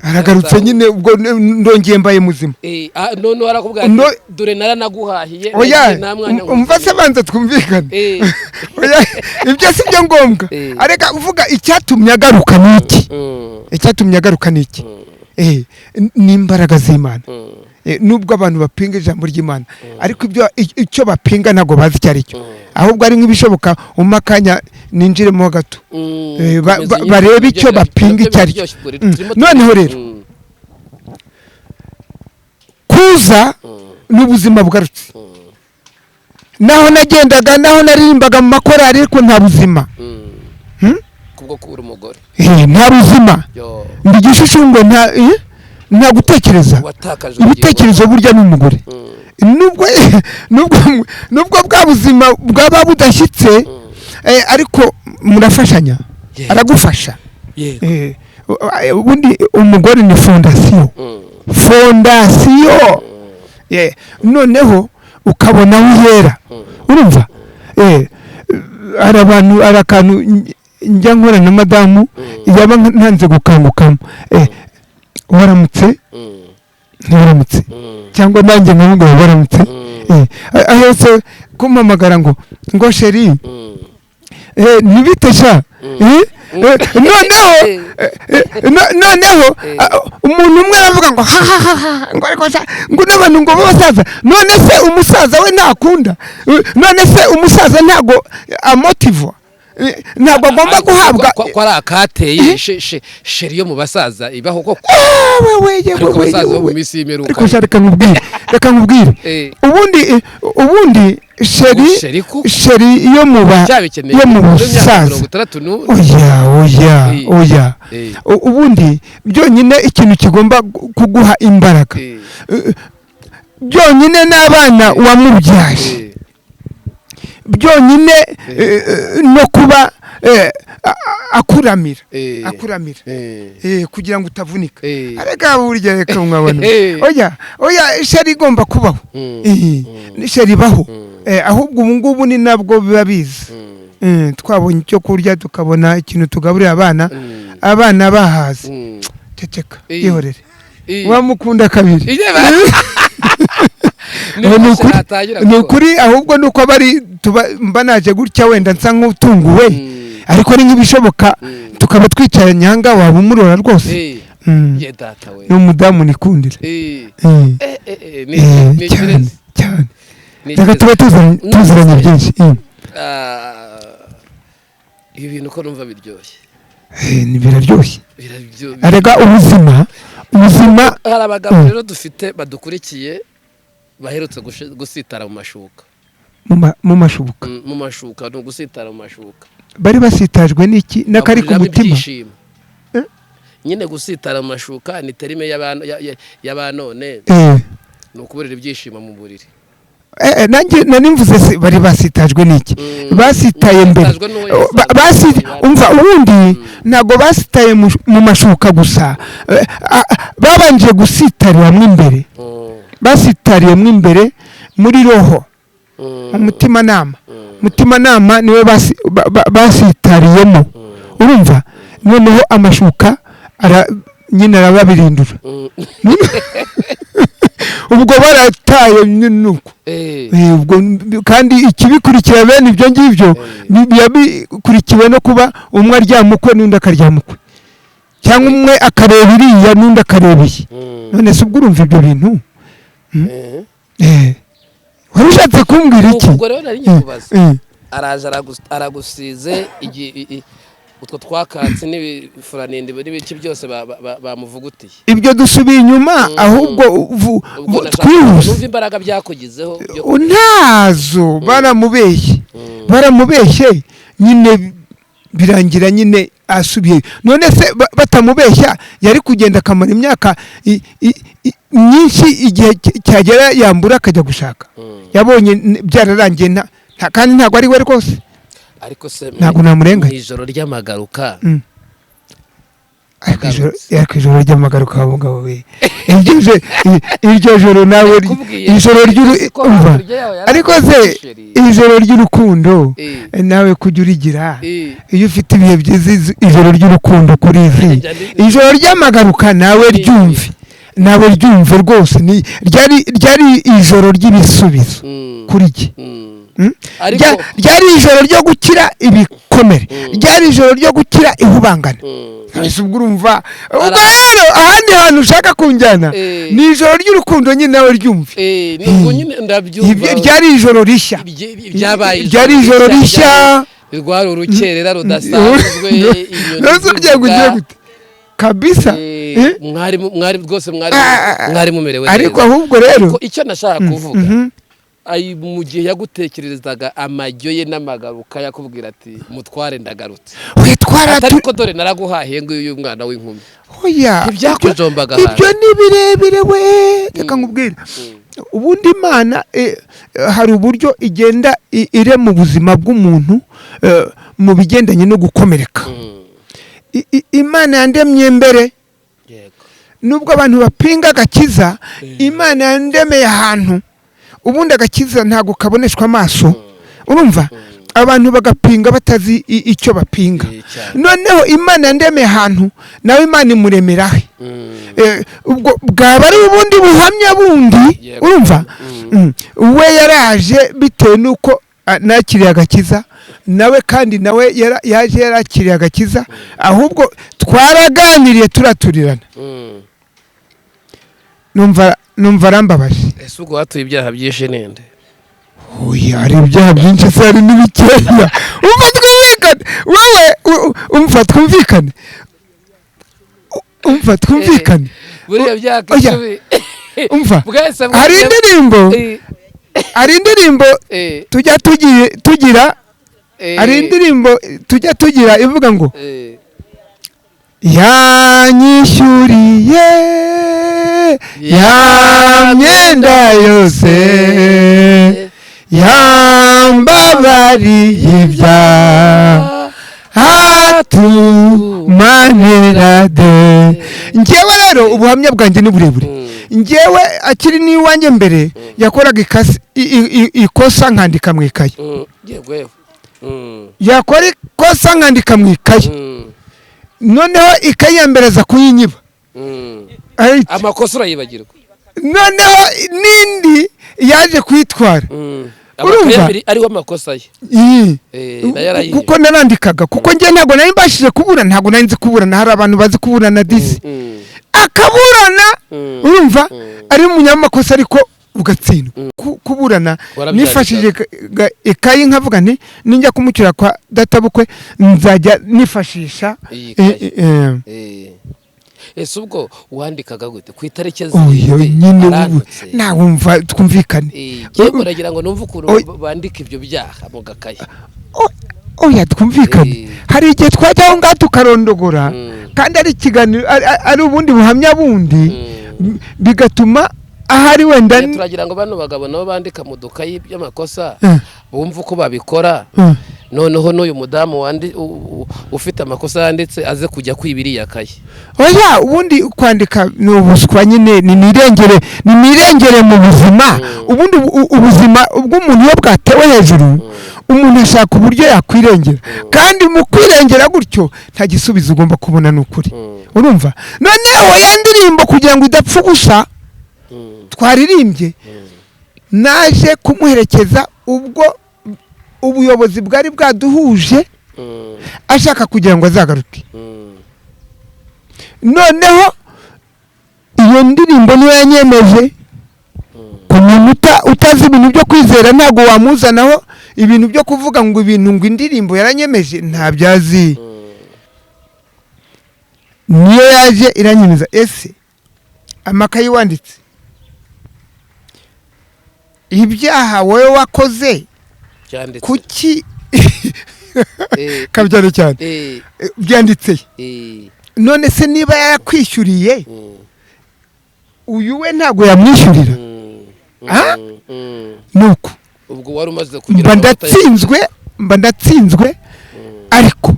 Speaker 1: Aragarutse nyine, ubwo ndongeye mbaye muzima.
Speaker 2: None arakubwira ati dore naranaguhahiye,
Speaker 1: Oya.
Speaker 2: nagiye nta mwanya
Speaker 1: Umva se, banza twumvikane. Oya, ibyo si byo ngombwa. Areka uvuga icyatumye agaruka ni iki? Icyatumye agaruka ni iki? Ni imbaraga z'Imana. Nubwo abantu bapinga ijambo ry'Imana, ariko ibyo icyo bapinga ntabwo bazi icyo ari cyo. Ahubwo ari nk'ibishoboka umpe akanya ninjiremo gato.
Speaker 2: Komeza unyine,
Speaker 1: Barebe
Speaker 2: ibyo
Speaker 1: icyo bapinga
Speaker 2: nabyo
Speaker 1: icyo ari cyo.
Speaker 2: biraryoshye, ubwo rero turimo
Speaker 1: Noneho rero, kuza n'ubuzima bugarutse. Naho nagendaga, naho naririmbaga mu makorari, ariko nta buzima.
Speaker 2: Mm. Kubwo kubura umugore.
Speaker 1: Nta buzima.
Speaker 2: Yo.
Speaker 1: Ndi igishishungwe, nta gutekereza.
Speaker 2: Watakaje
Speaker 1: Ibitekerezo burya ni umugore. Nubwo bwa buzima bwaba budashyitse, ariko murafashanya. Aragufasha. Ubundi umugore ni fondation. Fondation. Noneho ukabona aho uhera. Urumva, hari abantu, hari akantu njya nkora na madamu, yaba ntanze gukangukamo, waramutse, ntiwaramutse, cyangwa nanjye nkamubwira waramutse. Ahetse kumpamagara ngo chéri, ntibite sha. Noneho noneho umuntu umwe aravuga ngo ha ha ha ha, ngo ariko sha, ngo n'abantu ngo b'abasaza. None se umusaza we ntakunda? None se umusaza ntago amotivwa? Ntabwo agomba guhabwa?
Speaker 2: Ko ari akateye, chéri yo mu basaza ibaho koko?
Speaker 1: Wewe yewe.
Speaker 2: Ariko
Speaker 1: Wewe
Speaker 2: abasaza bo mu
Speaker 1: yewe.
Speaker 2: minsi y'imperuka.
Speaker 1: Ariko sha, reka nkubwire. Ubundi ubundi chéri
Speaker 2: Chéri kuko
Speaker 1: chéri yo mu ba
Speaker 2: cyabikeneye
Speaker 1: yo mu
Speaker 2: muri myaka
Speaker 1: busaza.
Speaker 2: 60
Speaker 1: Oya, oya. Oya. Ubundi byonyine ikintu kigomba kuguha imbaraga, byonyine n'abana wamubyaje, byonyine no kuba akuramira, akuramira, kugira ngo utavunika. Areka burya, reka mwabona. Oya, oya, chéri igomba kubaho. Chéri ibaho. Ahubwo ubu ngubu ni nabwo biba biza. Twabonye icyo kurya, tukabona ikintu tugaburira abana, abana bahaze, ceceka, ihorere, wamukunda kabiri. Ni ukuri, ni ukuri. Ahubwo nuko bari tuba mba naje gutya, wenda nsa nk'utunguwe, ariko ni nk'ibishoboka tukaba twicaranye aha ngaha, waba umurora rwose.
Speaker 2: Ye data we.
Speaker 1: Ni umudamu nikundira.
Speaker 2: Ni ni
Speaker 1: Cyane.
Speaker 2: ikirezi.
Speaker 1: Cyane.
Speaker 2: Ni
Speaker 1: Reka
Speaker 2: ikirezi.
Speaker 1: tuba tuziranye byinshi.
Speaker 2: Ah, ibi bintu ko numva biryoshye.
Speaker 1: Ni biraryoshye.
Speaker 2: Biraryoshye.
Speaker 1: Arega ubuzima
Speaker 2: Hari abagabo rero dufite badukurikiye baherutse gusitara mu mashuka.
Speaker 1: Mu mashuka?
Speaker 2: Mu mashuka, ni ugusitara mu mashuka.
Speaker 1: Bari basitajwe n'iki? N'akari ku
Speaker 2: Baburiramo
Speaker 1: mutima?
Speaker 2: ibyishimo.
Speaker 1: Eh?
Speaker 2: Nyine gusitara mu mashuka ni terme y'abanone, ni ukuburira ibyishimo mu buriri.
Speaker 1: Nanjye nari mvuze se bari basitajwe n'iki? Basitaye mbere.
Speaker 2: Basitajwe n'uwo yasanze.
Speaker 1: Umva, ubundi ntabwo basitaye mu mashuka gusa. Babanje gusitarira mo imbere. Basitariye mo imbere muri roho, mu mutimanama. Mutimanama niwe basitariyemo. Urumva, noneho amashuka nyine arababirindura. Ubwo barataye nyine nuko. Ubwo kandi ikibikurikira bene ibyo ngibyo, biba bikurikiwe no kuba umwe aryama ukwe n'undi akaryama ukwe, cyangwa umwe akareba iriya n'undi akareba iyi. None se ubwo urumva ibyo bintu? Wari ushatse kumbwira iki?
Speaker 2: Ubwo rero nari nkikubaza, araje aragusize utwo twakatsi n'ibifuranindi n'ibiki byose bamuvugutiye.
Speaker 1: Ibyo dusubiye inyuma. Ahubwo
Speaker 2: Ubwo nashaka
Speaker 1: twihuse.
Speaker 2: numva imbaraga byakugizeho byo
Speaker 1: Ntazo, baramubeshye, baramubeshye nyine, birangira nyine asubiyeyo. None se batamubeshya yari kugenda akamara imyaka myinshi, igihe cyagera yambura akajya gushaka? Yabonye byararangiye, kandi ntabwo ari we rwose.
Speaker 2: Ariko se
Speaker 1: Ntabwo namurenganya.
Speaker 2: mu ijoro ry'amagaruka?
Speaker 1: Ariko
Speaker 2: Agarutse.
Speaker 1: Ariko ijoro ry'amagaruka wa mugabo we, iryo joro nawe
Speaker 2: Nakubwiye,
Speaker 1: ijoro ry'uru
Speaker 2: ko
Speaker 1: umva.
Speaker 2: hakurya yawe yari
Speaker 1: Ariko se
Speaker 2: chéri.
Speaker 1: ijoro ry'urukundo, nawe kujya urigira, iyo ufite ibihe byiza, ijoro ry'urukundo kuri izi, ijoro ry'amagaruka nawe ryumve, nawe ryumve rwose, ni ryari ijoro ry'ibisubizo kuri jye.
Speaker 2: Ariko
Speaker 1: Ryari ijoro ryo gukira ibikomere, ryari ijoro ryo gukira ihubangana. Ese ubwo urumva, ubwo rero ahandi hantu ushaka kunjyana, ni ijoro ry'urukundo nyine, nawe ryumve.
Speaker 2: Nubwo nyine ndabyumva.
Speaker 1: Ryari ijoro rishya.
Speaker 2: Byabaye
Speaker 1: Ryari ijoro rishya.
Speaker 2: Rwari urukerera rudasanzwe, inyoni
Speaker 1: None ugiye
Speaker 2: zivuga.
Speaker 1: Ugiye gute kabisa?
Speaker 2: Mwari rwose mwari
Speaker 1: Ah,
Speaker 2: mwari mumerewe
Speaker 1: ariko
Speaker 2: neza.
Speaker 1: Ahubwo rero
Speaker 2: Ariko icyo nashaka kuvuga, Mu gihe yagutekererezaga amajyo ye n'amagaruka, yakubwira ati: "Mutware, ndagarutse"?
Speaker 1: Oya,
Speaker 2: Atari ko dore naraguhahiye nguyu mwana w'inkumi.
Speaker 1: Oya.
Speaker 2: Ntibyakujombaga
Speaker 1: Ibyo ni birebire we, reka nkubwire. Ubundi Imana hari uburyo igenda irema ubuzima bw'umuntu mu bigendanye no gukomereka. Imana yandemye mbere, nubwo abantu bapinga agakiza, Imana yandemeye ahantu. Ubundi agakiza ntabwo kaboneshwa amaso, urumva? Abantu bagapinga batazi icyo bapinga.
Speaker 2: Cyane.
Speaker 1: Noneho Imana yandemeye ahantu, nawe Imana imuremera he. Ubwo bwaba ari ubundi buhamya bundi. Urumva? We yaraje bitewe n'uko nakiriye agakiza, nawe kandi nawe yaje yarakiriye agakiza. Ahubwo twaraganiriye, turaturirana. Numva arambabaje.
Speaker 2: Ese ubwo watuye ibyaha byinshi ninde?
Speaker 1: Oya, hari ibyaha byinshi se, hari n'ibikeya. Umva twumvikane, wowe umva twumvikane. Umva twumvikane.
Speaker 2: Buriya byaka
Speaker 1: Oya.
Speaker 2: 10.
Speaker 1: Umva.
Speaker 2: Bwese.
Speaker 1: Hari indirimbo, hari indirimbo tujya tugira, hari indirimbo tujya tugira ivuga ngo yanyishyuriye ya myenda yose, yambabariye ibyaha, atumanira de. Njyewe rero ubuhamya bwanjye ni burebure. Njyewe akiri n'iwanjye mbere yakoraga ikosa nkandika mu ikayi.
Speaker 2: Yego yewe.
Speaker 1: Yakora ikosa nkandika mu ikayi. Noneho ikayi ya mbere aza kuyinyiba. Ahita.
Speaker 2: Amakosa urayibagirwa.
Speaker 1: Noneho n'indi yaje kuyitwara. Urumva?
Speaker 2: Amakaye abiri ariho amakosa ye.
Speaker 1: Iyi.
Speaker 2: Nayo arayiba.
Speaker 1: Kuko narandikaga, kuko njye ntabwo nari mbashije kuburana, ntabwo nari nzi kuburana. Hari abantu bazi kuburana disi, akaburana, urumva, ari umunyamakosa ariko ugatsindwa. Kuburana
Speaker 2: Warabyandikaga.
Speaker 1: nifashishije ikayi, nkavuga nti ninjya kumucyura kwa databukwe nzajya nifashisha
Speaker 2: Iyi kayi. Ese ubwo wandikaga gute ku itariki
Speaker 1: Oya,
Speaker 2: zirindwi
Speaker 1: nyine ubu
Speaker 2: arandutse?
Speaker 1: Nawumva twumvikane.
Speaker 2: Njyewe muragira ngo numve ukuntu
Speaker 1: Oya.
Speaker 2: bandika ibyo byaha mu gakayi.
Speaker 1: Oya, twumvikane. Hari igihe twajya aho ngaho tukarondogora, kandi ari ikiganiro, ari ubundi buhamya bundi, bigatuma ahari wenda
Speaker 2: Turagira ngo bano bagabo nabo bandika mu dukayi by'amakosa bumve uko babikora. Noneho n'uyu mudamu ufite amakosa yanditse aze kujya kwiba iriya kayi.
Speaker 1: Oya, ubundi kwandika ni ubuswa nyine, ni nirengere, ni nirengere mu buzima. Ubundi ubuzima bw'umuntu iyo bwatewe hejuru, umuntu ashaka uburyo yakwirengera, kandi mu kwirengera gutyo nta gisubizo ugomba kubona, ni ukuri. Urumva, noneho ya ndirimbo kugira ngo idapfa ubusa twaririmbye, naje kumuherekeza ubwo ubuyobozi bwari bwaduhuje, ashaka kugira ngo azagaruke. Noneho iyo ndirimbo niyo yanyemeje. Ku muntu utazi ibintu byo kwizera, ntabwo wamuzanaho ibintu byo kuvuga ngo ibintu, ngo indirimbo yaranyemeje, ntabyo azi. Niyo yaje iranyemeza. Ese amakayi wanditse ibyaha wowe wakoze,
Speaker 2: Byanditse.
Speaker 1: kuki kabyaro cyane byanditse? None se niba yarakwishyuriye, uyu we ntabwo yamwishyurira? Ah? Nuko
Speaker 2: Ubwo wari umaze kugira
Speaker 1: mba
Speaker 2: amavuta
Speaker 1: ndatsinzwe, mba ndatsinzwe, ariko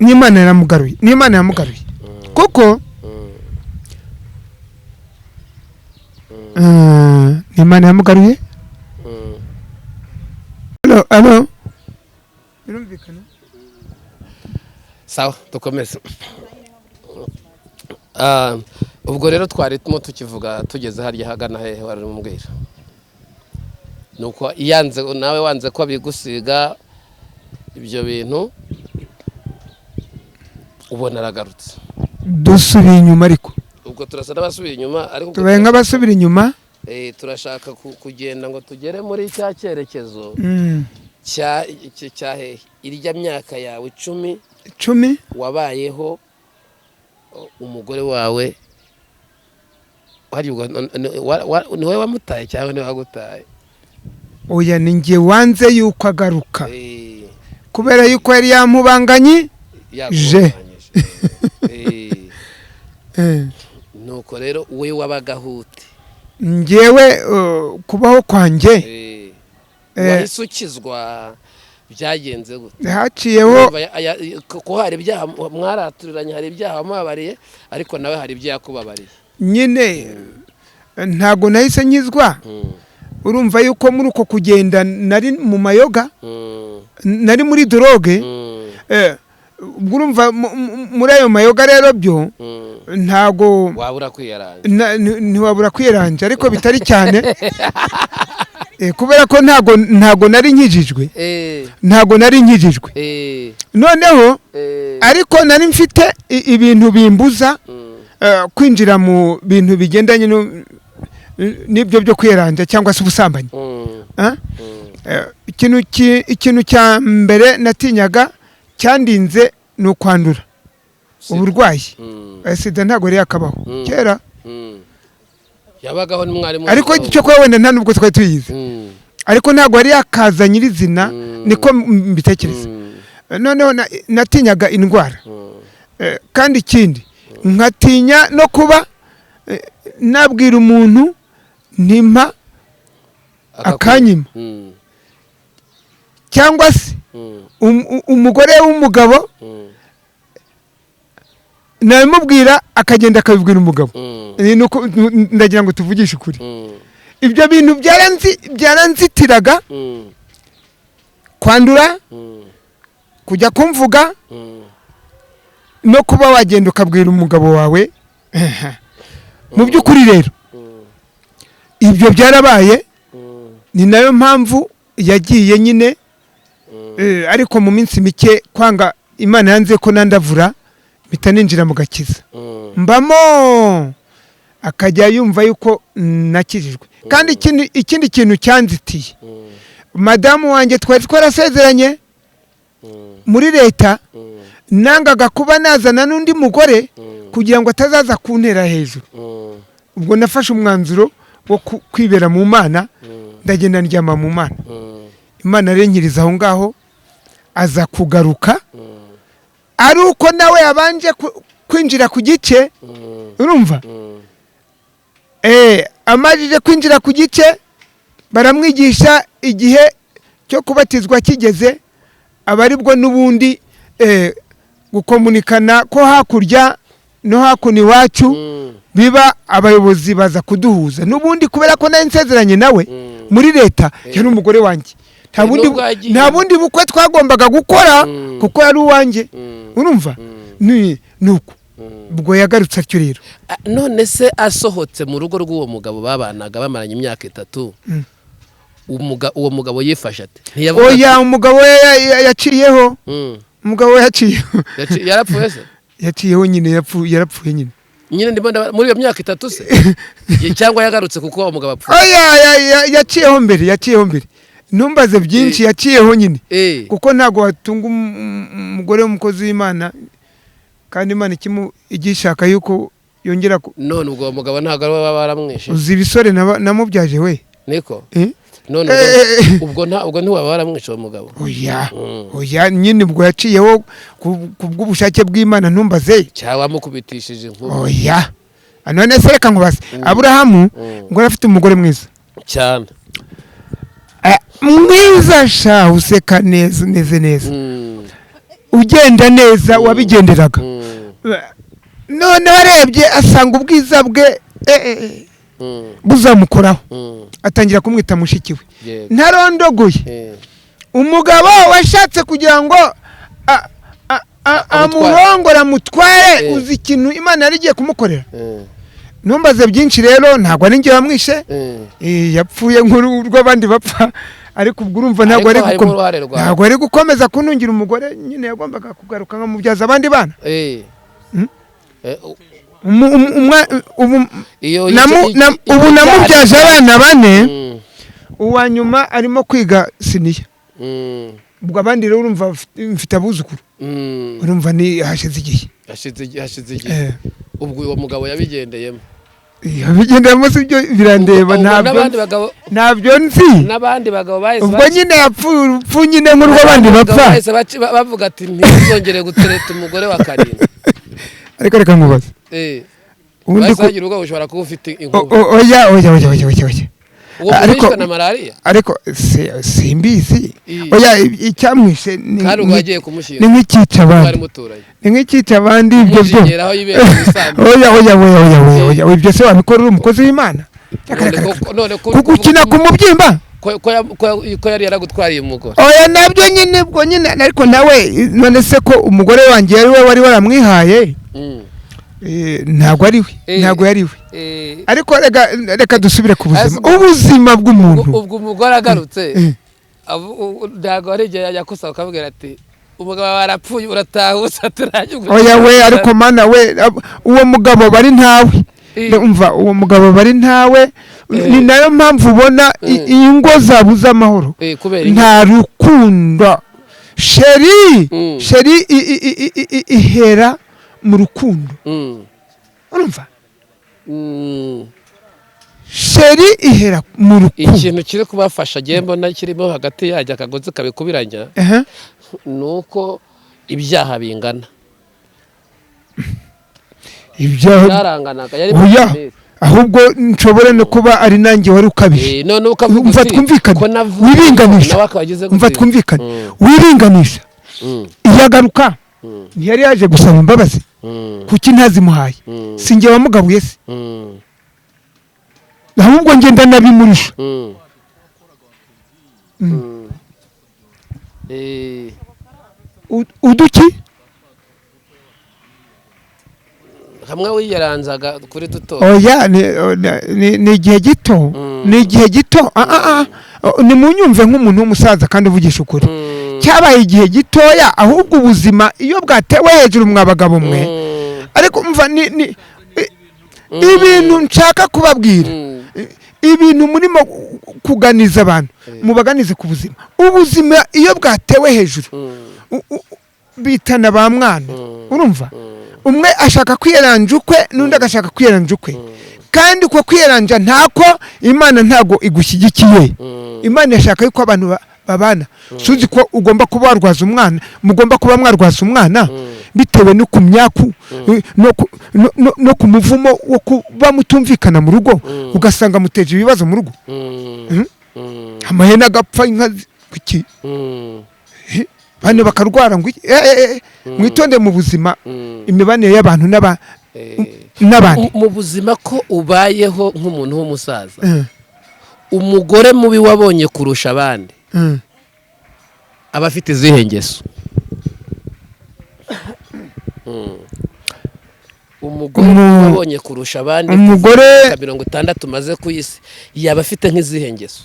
Speaker 1: n'Imana yaramugaruye, n'Imana yamugaruye kuko n'Imana yamugaruye. Alo, alo, birumvikana.
Speaker 2: Sawa, dukomeze. Ubwo rero twari turimo tukivuga, tugeze harya hagana hehe wari umubwira, nuko yanze, nawe wanze ko bigusiga ibyo bintu, ubona aragarutse.
Speaker 1: Dusubiye inyuma ariko.
Speaker 2: Ubwo turasa n'abasubiye inyuma, ariko ubwo
Speaker 1: Tubaye nk'abasubira inyuma.
Speaker 2: Turashaka kugenda ngo tugere muri cya cyerekezo cya cya hehe, irya myaka yawe 10.
Speaker 1: 10.
Speaker 2: Wabayeho umugore wawe Hari ubwo ni wowe wamutaye cyangwa ni we wagutaye?
Speaker 1: Oya, ni njye wanze yuko agaruka, kubera yuko yari yamubanganye je.
Speaker 2: Yakubanganyije. Nuko rero we wabagaho ute?
Speaker 1: Njyewe kubaho kwanjye,
Speaker 2: Wahise ukizwa, byagenze gute?
Speaker 1: Haciyeho
Speaker 2: Urumva ko hari ibyaha mwaraturiranye, hari ibyaha wamubabariye, ariko nawe hari ibyo yakubabariye.
Speaker 1: Nyine ntabwo nahise nkizwa. Urumva yuko muri uko kugenda nari mu mayoga, nari muri drogue. Ubwo urumva muri ayo mayoga rero byo ntabwo
Speaker 2: wabura kwiyaranja.
Speaker 1: Ntiwabura kwiranja, ariko bitari cyane. Kubera ko ntabwo nari nkijijwe. Ntabwo nari nkijijwe. Noneho ariko nari mfite ibintu bimbuza kwinjira mu bintu bigendanye n'ibyo byo kwiranja cyangwa se ubusambanyi. Ah? Ikintu cya mbere natinyaga cyandinze ni ukwandura
Speaker 2: Sida.
Speaker 1: uburwayi. Sida ntabwo yari yakabaho kera.
Speaker 2: Yabagaho n'umwarimu.
Speaker 1: Ariko cyo kuba wenda nta nubwo twari tuyizi, ariko ntabwo yari yakaza nyirizina. Niko mbitekereza. Noneho natinyaga indwara. Kandi ikindi nkatinya no kuba nabwira umuntu ntimpa akanyima, cyangwa se umugore w'umugabo nabimubwira akagenda akabibwira umugabo. Nuko ndagira ngo tuvugishe ukuri, ibyo bintu byaranzitiraga kwandura, kujya kumvuga no kuba wagenda ukabwira umugabo wawe. Mu by'ukuri rero ibyo byarabaye, ni nayo mpamvu yagiye nyine. Ariko mu minsi mike kwanga Imana yanze ko nandavura, mpita ninjira mu gakiza, mbamo akajya yumva yuko nakijijwe. Kandi ikindi kintu cyanzitiye, madamu wanjye twari twarasezeranye muri leta, nangaga kuba nazana n'undi mugore kugira ngo atazaza kuntera hejuru. Ubwo nafashe umwanzuro wo kwibera mu Mana, ndagenda ndyama mu Mana. Imana renkiriza aho ngaho, aza kugaruka ari uko nawe yabanje kwinjira ku gice. Urumva, amajije kwinjira ku gice baramwigisha, igihe cyo kubatizwa kigeze, aba aribwo n'ubundi gukomunikana ko hakurya no hakuno iwacu biba, abayobozi baza kuduhuza n'ubundi, kubera ko nari nsezeranye nawe muri leta, yari umugore wanjye, nta bundi
Speaker 2: Nubwo yagiye.
Speaker 1: nta bundi bukwe twagombaga gukora kuko yari uwanjye. Urumva, ni uko ubwo yagarutse atyo rero.
Speaker 2: Ah, none se asohotse mu rugo rw'uwo mugabo babanaga bamaranye imyaka 3, uwo mugabo yifashe ate? Ntiyavuga
Speaker 1: Oya, umugabo we yaciyeho. Umugabo we yaciyeho.
Speaker 2: Yarapfuye se?
Speaker 1: Yaciyeho nyine, yarapfuye nyine.
Speaker 2: Nyine ndimo muri iyo myaka 3 se, cyangwa yagarutse kuko uwo mugabo apfuye?
Speaker 1: Oya, yaciyeho mbere, yaciyeho mbere, ntumbaze byinshi. Yaciyeho nyine, kuko ntabwo watunga umugore w'umukozi w'Imana kandi Imana igishaka yuko yongera
Speaker 2: None ubwo uwo mugabo ntabwo ari we baba baramwishe?
Speaker 1: Uzi ibisore namubyaje we.
Speaker 2: Niko.
Speaker 1: Eh?
Speaker 2: None ubwo ubwo ntiwaba waramwishe uwo mugabo?
Speaker 1: Oya. Oya nyine, ubwo yaciyeho ku bw'ubushake bw'Imana, ntumbaze.
Speaker 2: Cyangwa wamukubitishije inkuba?
Speaker 1: Oya, none se reka nkubaze, Aburahamu ngo yari afite umugore mwiza
Speaker 2: cyane.
Speaker 1: Mwiza sha, useka neza, umeze neza, ugenda neza, wabigenderaga. None arebye asanga ubwiza bwe buzamukoraho, atangira kumwita mushiki we. Ntarondogoye, umugabo washatse kugira ngo
Speaker 2: Amutware.
Speaker 1: amurongore, amutware. Uzi ikintu Imana yari igiye kumukorera? Ntumbaze byinshi rero, ntabwo ari njye wamwishe. Yapfuye nk'urw'abandi bapfa, ariko ubwo urumva ntabwo
Speaker 2: Ariko
Speaker 1: ari
Speaker 2: harimo uruhare rwawe.
Speaker 1: ntabwo ari gukomeza kuntungira umugore nyine, yagombaga kugaruka nkamubyaza abandi bana. Ubu
Speaker 2: Iyo
Speaker 1: ubu namubyaje abana bane, uwa nyuma arimo kwiga senior. Ubwo abandi rero urumva mfite abuzukuru. Urumva ni hashize igihe.
Speaker 2: Hashize igihe, hashize igihe. Ubwo uwo mugabo yabigendeyemo.
Speaker 1: Iyo bigenderamo si byo birandeba.
Speaker 2: Ubwo
Speaker 1: Ntabyo
Speaker 2: n'abandi bagabo
Speaker 1: ntabyo nzi.
Speaker 2: N'abandi bagabo bahise
Speaker 1: Ubwo nyine yapfuye urupfu nyine nk'urw'abandi
Speaker 2: abagabo
Speaker 1: bapfa.
Speaker 2: bahise bavuga ati: "Ntizongere gutereta umugore wa Karindwi."
Speaker 1: Ariko reka nkubaze. Ubundi
Speaker 2: Bahise
Speaker 1: ko
Speaker 2: bagira ubwoba, ushobora kuba ufite inkuba.
Speaker 1: Oya, oya, oya, oya, oya, oya.
Speaker 2: Uwo
Speaker 1: Ariko
Speaker 2: wishwe na malariya.
Speaker 1: Ariko simbizi. Oya, icyamwishe ni
Speaker 2: Kandi ubwo yagiye
Speaker 1: ni
Speaker 2: kumushyinga
Speaker 1: nk'icyica
Speaker 2: mwari
Speaker 1: abandi,
Speaker 2: muturanye.
Speaker 1: ni nk'icyica abandi ibyo byo.
Speaker 2: Mujinyera aho yibereye mu isambu.
Speaker 1: Oya, oya, oya, oya, oya, oya, ibyo se wabikora uri umukozi w'Imana? Reka,
Speaker 2: None
Speaker 1: reka, reka.
Speaker 2: none ko
Speaker 1: Kugukina ku mubyimba.
Speaker 2: Ko yari yaragutwariye umugore.
Speaker 1: Oya, nabyo nyine, ubwo nyine, ariko nawe none se ko umugore wanjye yari we wari waramwihaye? Ntabwo ari we. Ntabwo yari we. Ariko reka dusubire ku buzima, ubuzima bw'umuntu.
Speaker 2: Ubwo umugore agarutse, ntabwo hari igihe yakusaba ukabwira ati: "Umugabo wawe arapfuye, uratahutse aturajya."
Speaker 1: Oya we, ariko mana we, uwo mugabo bari ntawe. Umva, uwo mugabo bari ntawe. Ni nayo mpamvu ubona ingo zabuze amahoro.
Speaker 2: Kubera iki?
Speaker 1: Nta rukundo, chéri. Chéri ihera mu rukundo. Urumva? Chéri ihera mu rukundo.
Speaker 2: Ikintu kiri kubafasha agiye mbona kirimo hagati yajya akagozi kabikubiranya ni uko ibyaha bingana.
Speaker 1: Ibyaha
Speaker 2: Byaranganaga, yari
Speaker 1: Oya,
Speaker 2: muri
Speaker 1: ahubwo nshobora no kuba ari nanjye wari ukabije.
Speaker 2: None ukavuga
Speaker 1: Umva,
Speaker 2: uti,
Speaker 1: twumvikane.
Speaker 2: ko navuye,
Speaker 1: Wiringanisha.
Speaker 2: nawe akaba agize
Speaker 1: Umva,
Speaker 2: gute?
Speaker 1: twumvikane. Wiringanisha. Iyo agaruka, ntiyari yaje gusaba imbabazi? Kuki ntazimuhaye? Si njye wamugabuye se? Ahubwo njye ndanabimurusha. Uduki?
Speaker 2: Hamwe wiyaranzaga kuri duto.
Speaker 1: Oya, ni igihe gito. Ni igihe gito. Ah, ah, ah. Oh, nimunyumve nk'umuntu w'umusaza kandi uvugisha ukuri. Cyabaye igihe gitoya. Ahubwo ubuzima iyo bwatewe hejuru, mwa bagabo mwe. Ariko umva, ni ibintu nshaka kubabwira. Ibintu murimo kuganiza abantu, mubaganize ku buzima. Ubuzima iyo bwatewe hejuru, bitana ba mwana. Urumva, umwe ashaka kwiyeranja ukwe, n'undi agashaka kwiyeranja ukwe, kandi uko kwiyeranja ntako Imana ntago igushyigikiye. Imana irashaka yuko abantu babana. Suzi ko ugomba kuba warwaza umwana, mugomba kuba mwarwaza umwana bitewe no ku myaku, no ku muvumo wo kuba mutumvikana mu rugo, ugasanga muteje ibibazo mu rugo. Amahene agapfa, inka kuki? Bane bakarwara ngo iki? Mwitonde mu buzima, imibanire y'abantu n'abandi.
Speaker 2: Mu buzima ko ubayeho nk'umuntu w'umusaza, umugore mubi wabonye kurusha abandi aba afite izihe ngeso? Umugore wabonye kurusha abandi
Speaker 1: Umugore
Speaker 2: kuva 60 umaze ku isi, yaba afite nk'izihe ngeso?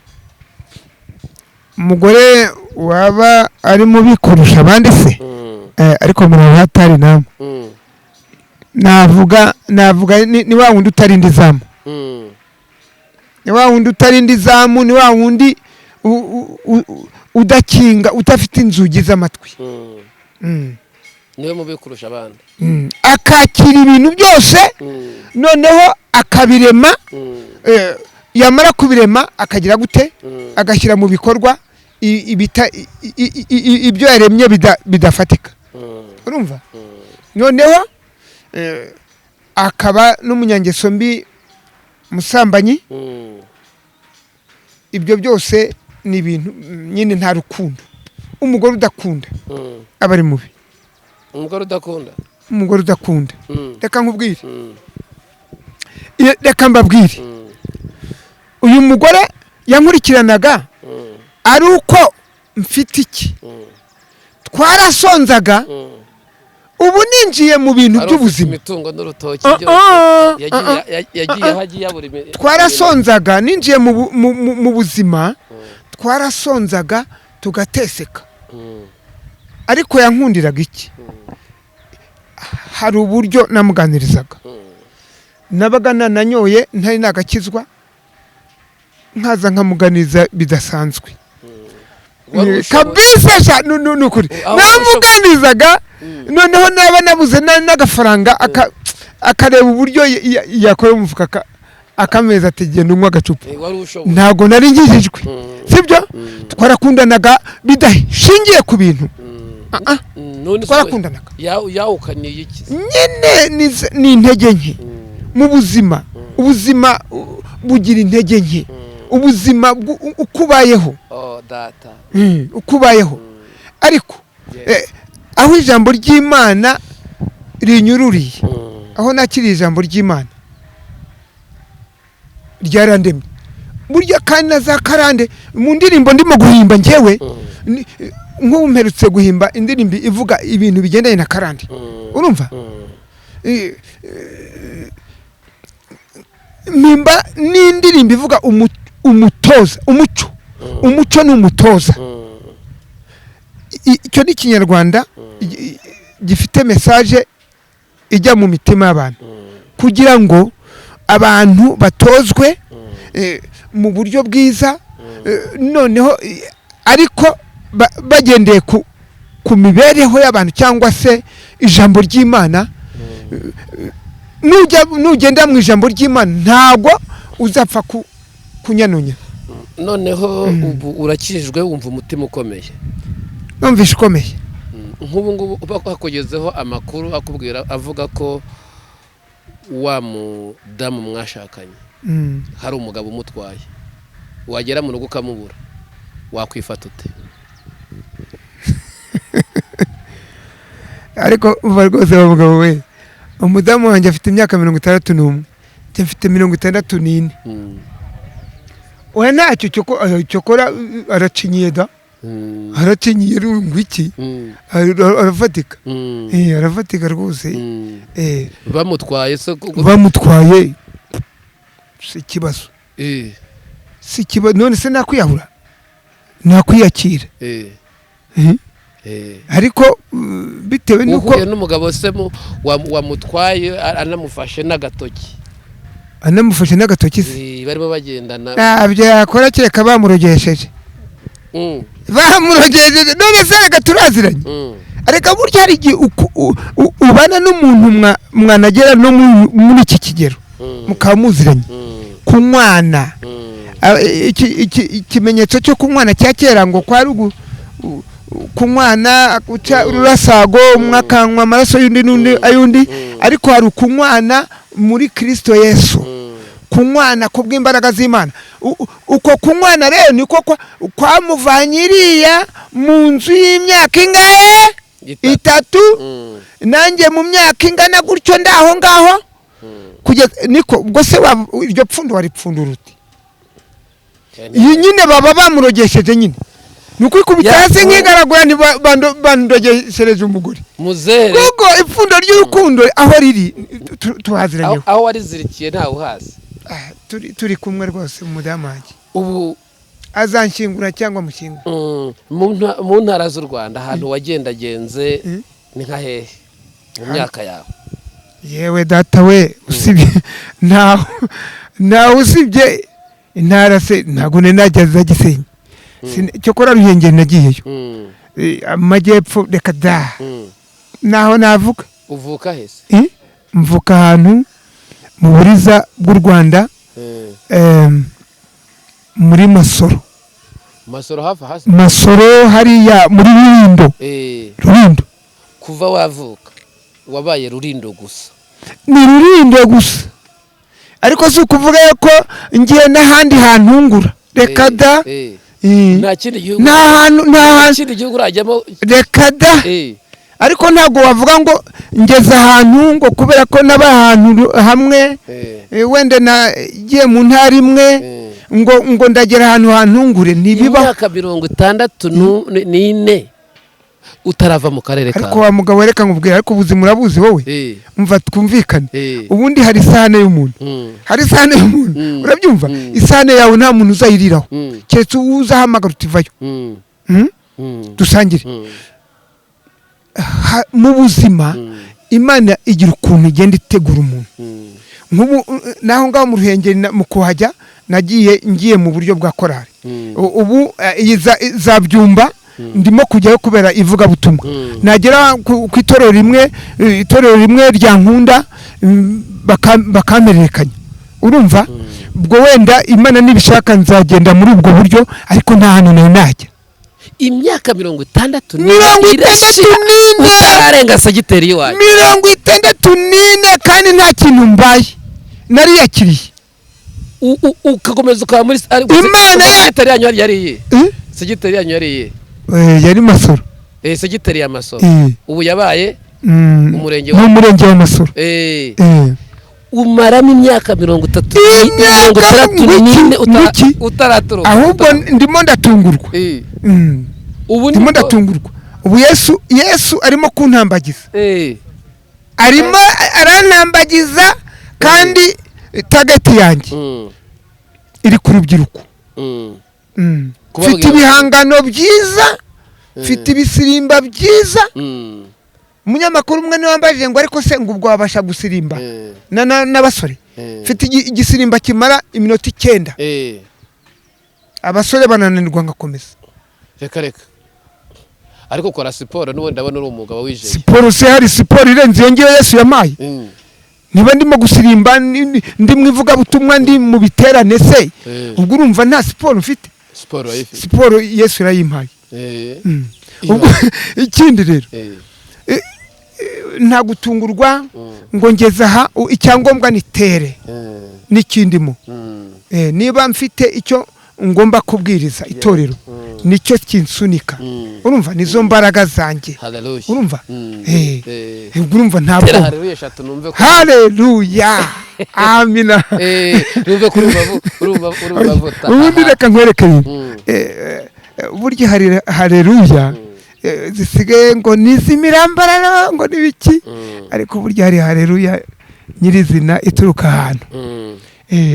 Speaker 1: Umugore waba ari mubi kurusha abandi se? Ariko muri hatari namwe. Navuga ni wa wundi utarinda izamu. Ni wa wundi utarinda izamu, ni wa wundi udakinga, udafite inzugi z'amatwi.
Speaker 2: Niwe mubi kurusha abandi.
Speaker 1: Akakira ibintu byose, noneho akabirema. Yamara kubirema akagira gute? Agashyira mu bikorwa ibyo yaremye bidafatika. Urumva, noneho akaba n'umunyangeso mbi, musambanyi. Ibyo byose ni ibintu nyine, nta rukundo. Umugore udakunda aba ari mubi.
Speaker 2: Umugore udakunda.
Speaker 1: Umugore udakunda. Reka nkubwire. Reka mbabwire. Uyu mugore yankurikiranaga ari uko mfite iki? Twarasonzaga. Ubu ninjiye mu bintu
Speaker 2: Wari ufite
Speaker 1: by'ubuzima.
Speaker 2: imitungo n'urutoki
Speaker 1: Ah,
Speaker 2: byose.
Speaker 1: ah,
Speaker 2: Yagiye
Speaker 1: ah,
Speaker 2: yagiye aho agiye abura
Speaker 1: Twarasonzaga. Ninjiye mu buzima, twarasonzaga tugateseka. Ariko yankundiraga iki? Hari uburyo namuganirizaga. Nabaga nananyoye, ntari nagakizwa, nkaza nkamuganiriza bidasanzwe.
Speaker 2: Wari ushoboye.
Speaker 1: Kabisa sha, ni ukuri.
Speaker 2: Aho
Speaker 1: Namuganizaga, noneho naba nabuze n'agafaranga, akareba uburyo yakora umufuka. Akameza ati genda unywa agacupa.
Speaker 2: Wari ushoboye.
Speaker 1: Ntabwo nari nkijijwe, sibyo? Twarakundanaga bidashingiye ku bintu. Ah, ah.
Speaker 2: None se
Speaker 1: Twarakundanaga.
Speaker 2: Yawukaniye iki?
Speaker 1: Nyine ni intege nke mu buzima. Ubuzima bugira intege nke, ubuzima uko ubayeho.
Speaker 2: Oh data.
Speaker 1: Uko ubayeho, ariko aho ijambo ry'Imana rinyururiye, aho nakiriye ijambo ry'Imana ryarandemye burya. Kandi na za karande mu ndirimbo ndimo guhimba njyewe, nk'ubu mperutse guhimba indirimbo ivuga ibintu bigendanye na karande, urumva? Mpimba n'indirimbo ivuga umutoza, umuco. Umuco ni umutoza. Icyo ni Ikinyarwanda gifite message ijya mu mitima y'abantu kugira ngo abantu batozwe mu buryo bwiza, noneho ariko bagendeye ku mibereho y'abantu cyangwa se ijambo ry'Imana. Nugenda mu ijambo ry'Imana ntabwo uzapfa kunyanunya.
Speaker 2: Noneho ubu urakijijwe, wumva umutima ukomeye?
Speaker 1: Numvishe ukomeye.
Speaker 2: Nk'ubu ngubu hakugezeho amakuru akubwira, avuga ko wa mudamu mwashakanye hari umugabo umutwaye, wagera mu rugo ukamubura, wakwifata ute?
Speaker 1: Ariko uva rwose wa mugabo we, umudamu wanjye afite imyaka 61, njye mfite 64. Oya, ntacyo cyokora aracinyiye da. Aracinyiye ngo iki? Arafatika. Arafatika rwose.
Speaker 2: Bamutwaye se
Speaker 1: Bamutwaye si ikibazo. Si ikibazo. None se nakwiyahura? Nakwiyakira. Ariko bitewe n'uko
Speaker 2: Uhuye n'umugabo se wamutwaye anamufashe n'agatoki?
Speaker 1: Anamufashe n'agatoki se?
Speaker 2: Barimo bagendana.
Speaker 1: Ntabyo yakora kereka bamurogesheje. Bamurogesheje. None se reka turaziranye. Reka burya hari igihe ubana n'umuntu mwanagera no muri iki kigero mukaba muziranye, kunywana. Ikimenyetso cyo kunywana cya kera ngo kwari kunywana guca ururasago, umwe akanywa amaraso y'undi n'undi ay'undi. Ariko hari ukunywana muri Kristo Yesu, kunywana kubw'imbaraga z'Imana. Uko kunywana rero niko kwamuvanye iriya mu nzu y'imyaka ingahe?
Speaker 2: 3.
Speaker 1: 3. Nanjye mu myaka ingana gutyo ndaho ngaho kugeza niko ubwo se iryo pfundo waripfundura ute? Iyi nyine baba bamurogesheje nyine, ni ukwikubita hasi nkigaragura, bandogeshereje umugore.
Speaker 2: Muzehe.
Speaker 1: Kuko ipfundo ry'urukundo aho riri tuhaziranyeho.
Speaker 2: Aho warizirikiye ntawe uhazi.
Speaker 1: Ah, turi kumwe rwose, umudamu wanjye.
Speaker 2: Ubu
Speaker 1: Azanshyingura cyangwa mushyingura.
Speaker 2: Mu ntara z'u Rwanda ahantu wagendagenze ni nka hehe mu myaka yawe?
Speaker 1: Yewe data we, usibye ntaho, usibye intara se ntabwo nari najya za Gisenyi. Cyokora Ruhengeri nagiyeyo. Amajyepfo reka da. Naho navuga.
Speaker 2: Uvuka hese?
Speaker 1: Mvuka ahantu mu Buriza bw'u Rwanda, muri Masoro.
Speaker 2: Masoro hafi hasi?
Speaker 1: Masoro hariya muri Rulindo. Rulindo.
Speaker 2: Kuva wavuka wabaye Rurindo gusa?
Speaker 1: Ni Rulindo gusa, ariko si ukuvuga ko ngiye n'ahandi hantu ngura, reka da.
Speaker 2: Nta kindi gihugu?
Speaker 1: Nta hantu, nta
Speaker 2: Nta
Speaker 1: hantu.
Speaker 2: kindi gihugu urajyamo?
Speaker 1: Reka da. Ariko ntabwo wavuga ngo ngeze ahantu ngo kubera ko naba ahantu hamwe, wenda nagiye mu ntara imwe, ngo ndagera ahantu hantungure, ntibibaho.
Speaker 2: Imyaka 64 utarava mu karere
Speaker 1: Ariko
Speaker 2: kawe?
Speaker 1: wa mugabo, reka nkubwire, ariko ubuzima urabuzi wowe. Umva twumvikane. Ubundi hari isahane y'umuntu. Hari isahane y'umuntu. Urabyumva? Isahane yawe nta muntu uzayiriraho keretse uwo uzahamagara utivayo. Dusangire. Mu buzima Imana igira ukuntu igenda itegura umuntu. Nk'ubu naho ngaho mu Ruhengeri mu kuhajya nagiye ngiye mu buryo bwa korari. Ubu iyi za Byumba ndimo kujyayo kubera ivugabutumwa. Nagera ku itorero rimwe, itorero rimwe rya Nkunda, bakampererekanya, urumva? Ubwo wenda Imana nibishaka nzagenda muri ubwo buryo, ariko nta hantu nari najya.
Speaker 2: Imyaka 64
Speaker 1: 64.
Speaker 2: Utararenga segiteri y'iwanyu.
Speaker 1: 64, kandi nta kintu mbaye, nariyakiriye.
Speaker 2: Ugakomeza ukaba muri
Speaker 1: Imana
Speaker 2: segiteri yanyu yari iyihe?
Speaker 1: Eh?
Speaker 2: Segiteri yanyu yari iyihe?
Speaker 1: Yari Masoro.
Speaker 2: Segiteri ya Masoro.
Speaker 1: Eh.
Speaker 2: Ubu yabaye umurenge
Speaker 1: Ni umurenge wa Masoro.
Speaker 2: Umaramo imyaka 30,
Speaker 1: Imyaka
Speaker 2: 64
Speaker 1: ngwiki?
Speaker 2: Utaraturuka.
Speaker 1: Ahubwo ndimo ndatungurwa.
Speaker 2: Ubu
Speaker 1: Ndimo ndatungurwa ubu. Yesu arimo kuntambagiza. Arimo arantambagiza, kandi target yanjye iri ku rubyiruko.
Speaker 2: Kubabwira
Speaker 1: Mfite ibihangano byiza, mfite ibisirimba byiza. Umunyamakuru umwe niwe wambajije ngo: "Ariko se ngo ubwo wabasha gusirimba n'abasore?" Mfite igisirimba kimara iminota 9, abasore bananirwa ngakomeza.
Speaker 2: Reka reka, ariko ukora siporo n'ubundi, ndabona uri umugabo wijeye.
Speaker 1: Siporo se, hari siporo irenze iyo ngiyo Yesu yamaye? Niba ndimo gusirimba, ndi mu ivugabutumwa, ndi mu biterane se, ubwo urumva nta siporo mfite?
Speaker 2: Siporo urayifite.
Speaker 1: Siporo Yesu yarayimpaye. Ubwo ikindi rero, nta gutungurwa ngo ngeze aha, icyangombwa ni tere n'ikindimo. Niba mfite icyo ngomba kubwiriza itorero, nicyo kinsunika. Urumva nizo mbaraga zanjye.
Speaker 2: Haleluya.
Speaker 1: Urumva? Ubwo urumva ntabwo
Speaker 2: Tera haleluya eshatu numve ko
Speaker 1: Haleluya, amina.
Speaker 2: Numve ko urumva vuta.
Speaker 1: Ubundi reka nkwereke rero. Burya hari haleluya zisigaye ngo ni iz'imirambararo, ngo n'ibiki, ariko burya hari haleluya nyirizina ituruka ahantu.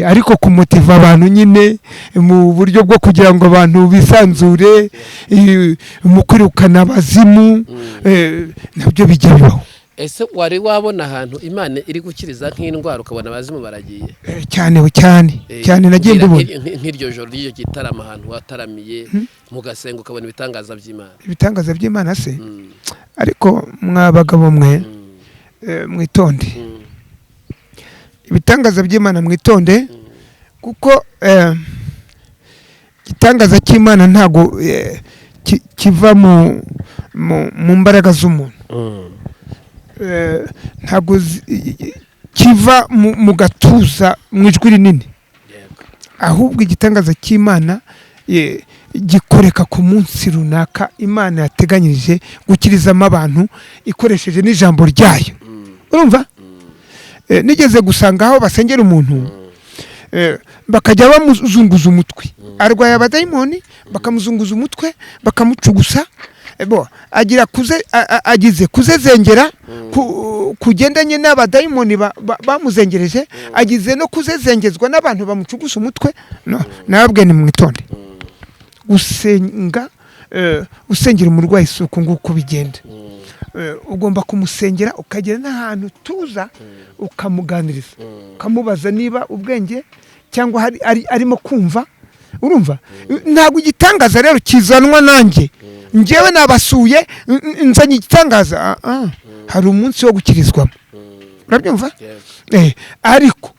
Speaker 1: Ariko kumotiva abantu nyine mu buryo bwo kugira ngo abantu bisanzure, mu kwirukana abazimu, nabyo bijya bibaho.
Speaker 2: Ese wari wabona ahantu Imana iri gukiriza nk'indwara, ukabona abazimu baragiye?
Speaker 1: Cyane cyane. Cyane, nagiye
Speaker 2: mbwira
Speaker 1: mbibona.
Speaker 2: Nk'iryo joro ry'icyo gitaramo, ahantu wataramiye mugasenga, ukabona ibitangaza by'Imana.
Speaker 1: Ibitangaza by'Imana se? Ariko mwa bagabo mwe, mwitonde. Ibitangaza by'Imana, mwitonde, kuko igitangaza cy'Imana ntabwo kiva mu mbaraga z'umuntu. Ntabwo kiva mu gatuza, mu ijwi rinini. Ahubwo igitangaza cy'Imana gikoreka ku munsi runaka Imana yateganyirije gukirizamo abantu ikoresheje n'ijambo ryayo. Urumva? Nigeze gusanga aho basengera umuntu, bakajya bamuzunguza umutwe, arwaye abadayimoni, bakamuzunguza umutwe, bakamucugusa. Bo agira kuze agize kuzezengera kugendanye n'abadayimoni bamuzengereje, agize no kuzezengezwa n'abantu bamucugusa umutwe. No, nababwiye ni mwitonde gusenga. Usengera umurwayi si uku nguku bigenda. Ugomba kumusengera, ukagera n'ahantu tuza, ukamuganiriza, ukamubaza niba ubwenge cyangwa hari arimo kumva. Urumva, ntabwo igitangaza rero kizanwa nanjye, njyewe nabasuye, nzanye igitangaza. Ah, ah. Hari umunsi wo gukirizwamo, urabyumva?
Speaker 2: Yego.
Speaker 1: Ariko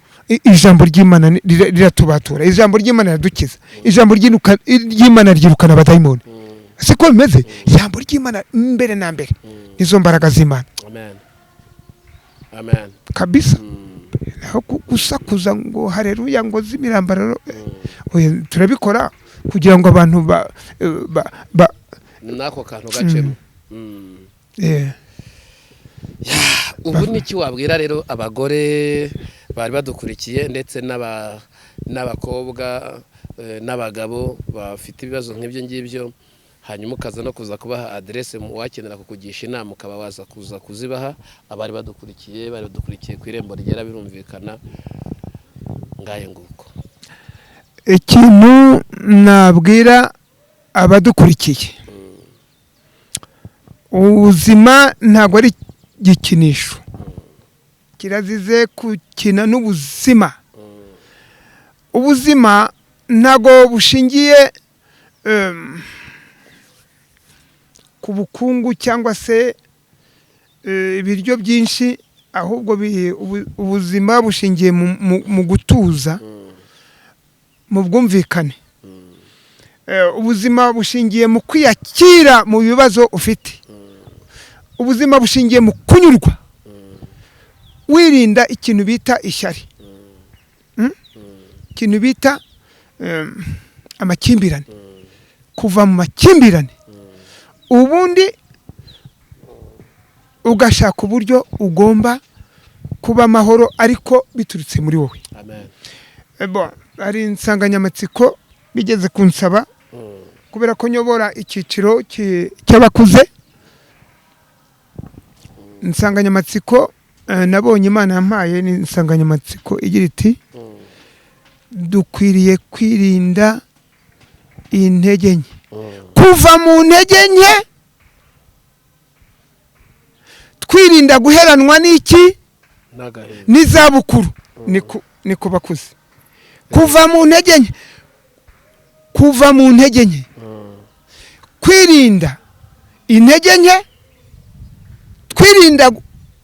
Speaker 1: ijambo ry'Imana riratubatura, ijambo ry'Imana riradukiza, ijambo ry'Imana ryirukana abadayimoni. Siko bimeze? Ijambo ry'Imana mbere na mbere nizo mbaraga z'Imana.
Speaker 2: Amen, amen.
Speaker 1: Kabisa. Naho gusakuza ngo hareruya, ngo z'imirambararo, oya, turabikora kugira ngo abantu ba, eh, ba, ba
Speaker 2: N'ako kantu gacemo. Ubu niki wabwira rero abagore bari badukurikiye, ndetse n'abakobwa, n'abagabo bafite ibibazo nk'ibyo ngibyo, hanyuma ukaza no kuza kubaha aderese mu wakenera kukugisha inama, ukaba waza kuza kuzibaha abari badukurikiye, bari badukurikiye ku Irembo Rigera? Birumvikana, ngahe nguko.
Speaker 1: Ikintu nabwira abadukurikiye, ubuzima ntabwo ari igikinisho, kirazize gukina n'ubuzima. Ubuzima ntabwo bushingiye ku bukungu cyangwa se ibiryo byinshi, ahubwo ubuzima bushingiye mu gutuza. mu bwumvikane. Ubuzima bushingiye mu kwiyakira mu bibazo ufite. Ubuzima bushingiye mu kunyurwa, wirinda ikintu bita ishyari, Ikintu bita amakimbirane, kuva mu makimbirane, ubundi ugashaka uburyo ugomba kuba amahoro, ariko biturutse muri wowe.
Speaker 2: Amen.
Speaker 1: Bon, hari insanganyamatsiko bigeze kunsaba kubera ko nyobora icyiciro cy'abakuze. Insanganyamatsiko nabonye Imana yampaye ni insanganyamatsiko igira iti: "Dukwiriye kwirinda intege nke, kuva mu ntege nke, twirinda guheranwa n'iki?"
Speaker 2: N'agahinda.
Speaker 1: N'izabukuru. Ni ku bakuze. Kuva mu ntege nke, kuva mu ntege nke, kwirinda intege nke, twirinda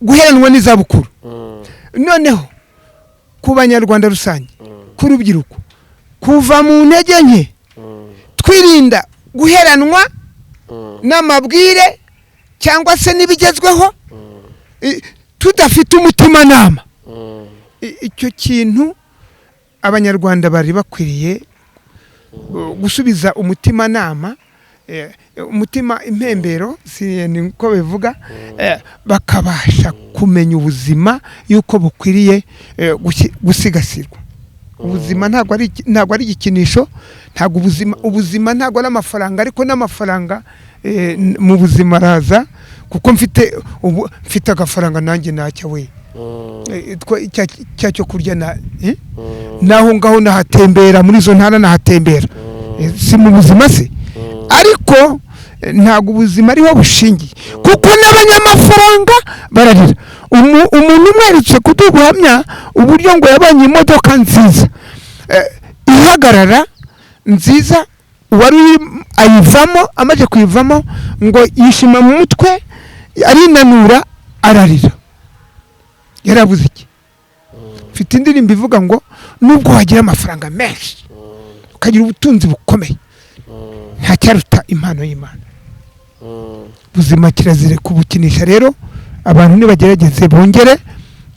Speaker 1: guheranwa n'izabukuru. Noneho ku Banyarwanda rusange, ku rubyiruko, kuva mu ntege nke, twirinda guheranwa n'amabwire cyangwa se n'ibigezweho, tudafite umutimanama. Icyo kintu Abanyarwanda bari bakwiriye gusubiza umutimanama, umutima impembero, si niko bivuga, bakabasha kumenya ubuzima yuko bukwiriye gusigasirwa. Ubuzima ntabwo ari igikinisho, ntabwo ubuzima ntabwo ari amafaranga, ariko n'amafaranga mu buzima araza, kuko mfite ubu mfite agafaranga nanjye nacyo we. Cya cyo kurya na naho ngaho nahatembera, muri izo ntara nahatembera. Si mu buzima se? Ariko ntabwo ubuzima ariho bushingiye, kuko n'abanyamafaranga bararira. Umuntu umwe aherutse kuduha ubuhamya uburyo ngo yabonye imodoka nziza, ihagarara nziza, wari ayivamo, amaze kuyivamo ngo yishima mu mutwe, arinanura, ararira. Yarabuze iki? Mfite indirimbo ivuga ngo nubwo wagira amafaranga menshi, ukagira ubutunzi bukomeye, nta cyaruta impano y'Imana. Ubuzima kirazira kubukinisha. Rero abantu nibagerageze bongere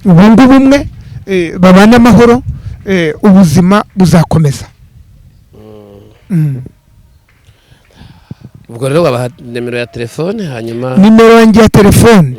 Speaker 1: bunge ubumwe, babane amahoro, ubuzima buzakomeza.
Speaker 2: Ubwo rero wabaha nimero ya telefone hanyuma.
Speaker 1: Nimero yanjye ya telefone: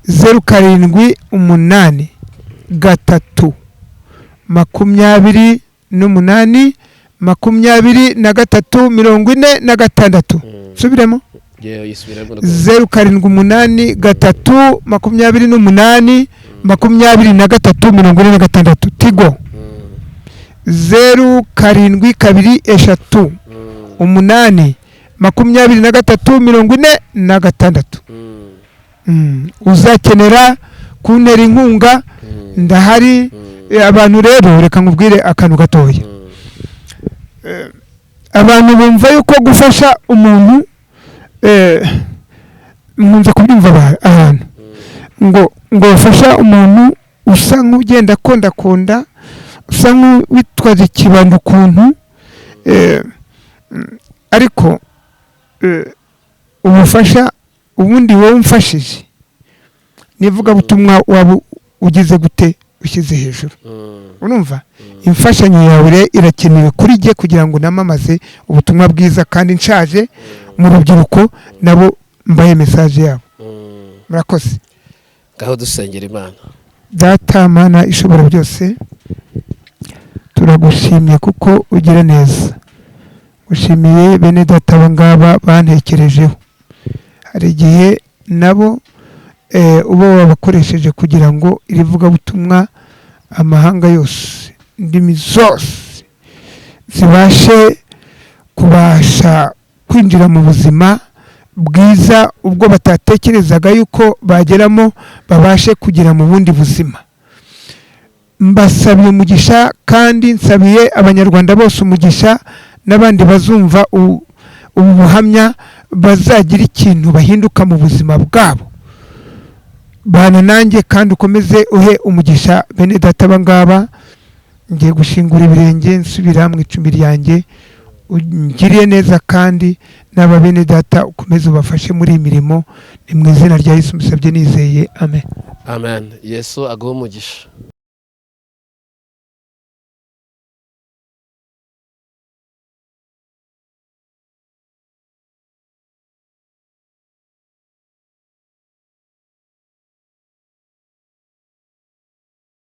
Speaker 1: 0783 28 23 46. Subiremo.
Speaker 2: Yewe, yisubiremo rwose.
Speaker 1: 0783 28 23 46. Tigo: 0723 8 23 46. Uzakenera kuntera inkunga, ndahari. Abantu rero, reka nkubwire akantu gatoya. Abantu bumva yuko gufasha umuntu, nkunze kubyumva ahantu ngo bafasha umuntu usa nk'ugenda akondakunda, usa nk'uwitwaza ikibando ukuntu, ariko ubufasha ubundi wowe umfashije n'ivugabutumwa waba ugize gute, ushyize hejuru. Urumva imfashanyo yawe rero irakenewe kuri jye kugira ngo namamaze ubutumwa bwiza, kandi nshaje mu rubyiruko nabo mbaye message yabo. Murakoze.
Speaker 2: Ngaho dusengera Imana.
Speaker 1: Data Mana ishobora byose, turagushimye kuko ugira neza. Ushimiye bene data aba ngaba bantekerejeho. Hari igihe nabo uba wabakoresheje kugira ngo iri vugabutumwa amahanga yose, indimi zose zibashe kubasha kwinjira mu buzima bwiza ubwo batatekerezaga yuko bageramo, babashe kugera mu bundi buzima. Mbasabiye umugisha, kandi nsabiye Abanyarwanda bose umugisha, n'abandi bazumva ubu buhamya bazagira ikintu bahinduka mu buzima bwabo. Bana nanjye, kandi ukomeze uhe umugisha bene data aba ngaba. Ngiye gushingura ibirenge nsubira mu icumbi ryanjye. Ungiriye neza, kandi n'aba bene data ukomeze ubafashe muri iyi mirimo. Ni mu izina rya Yesu musabye nizeye, amen.
Speaker 2: Amen. Yesu aguhe umugisha.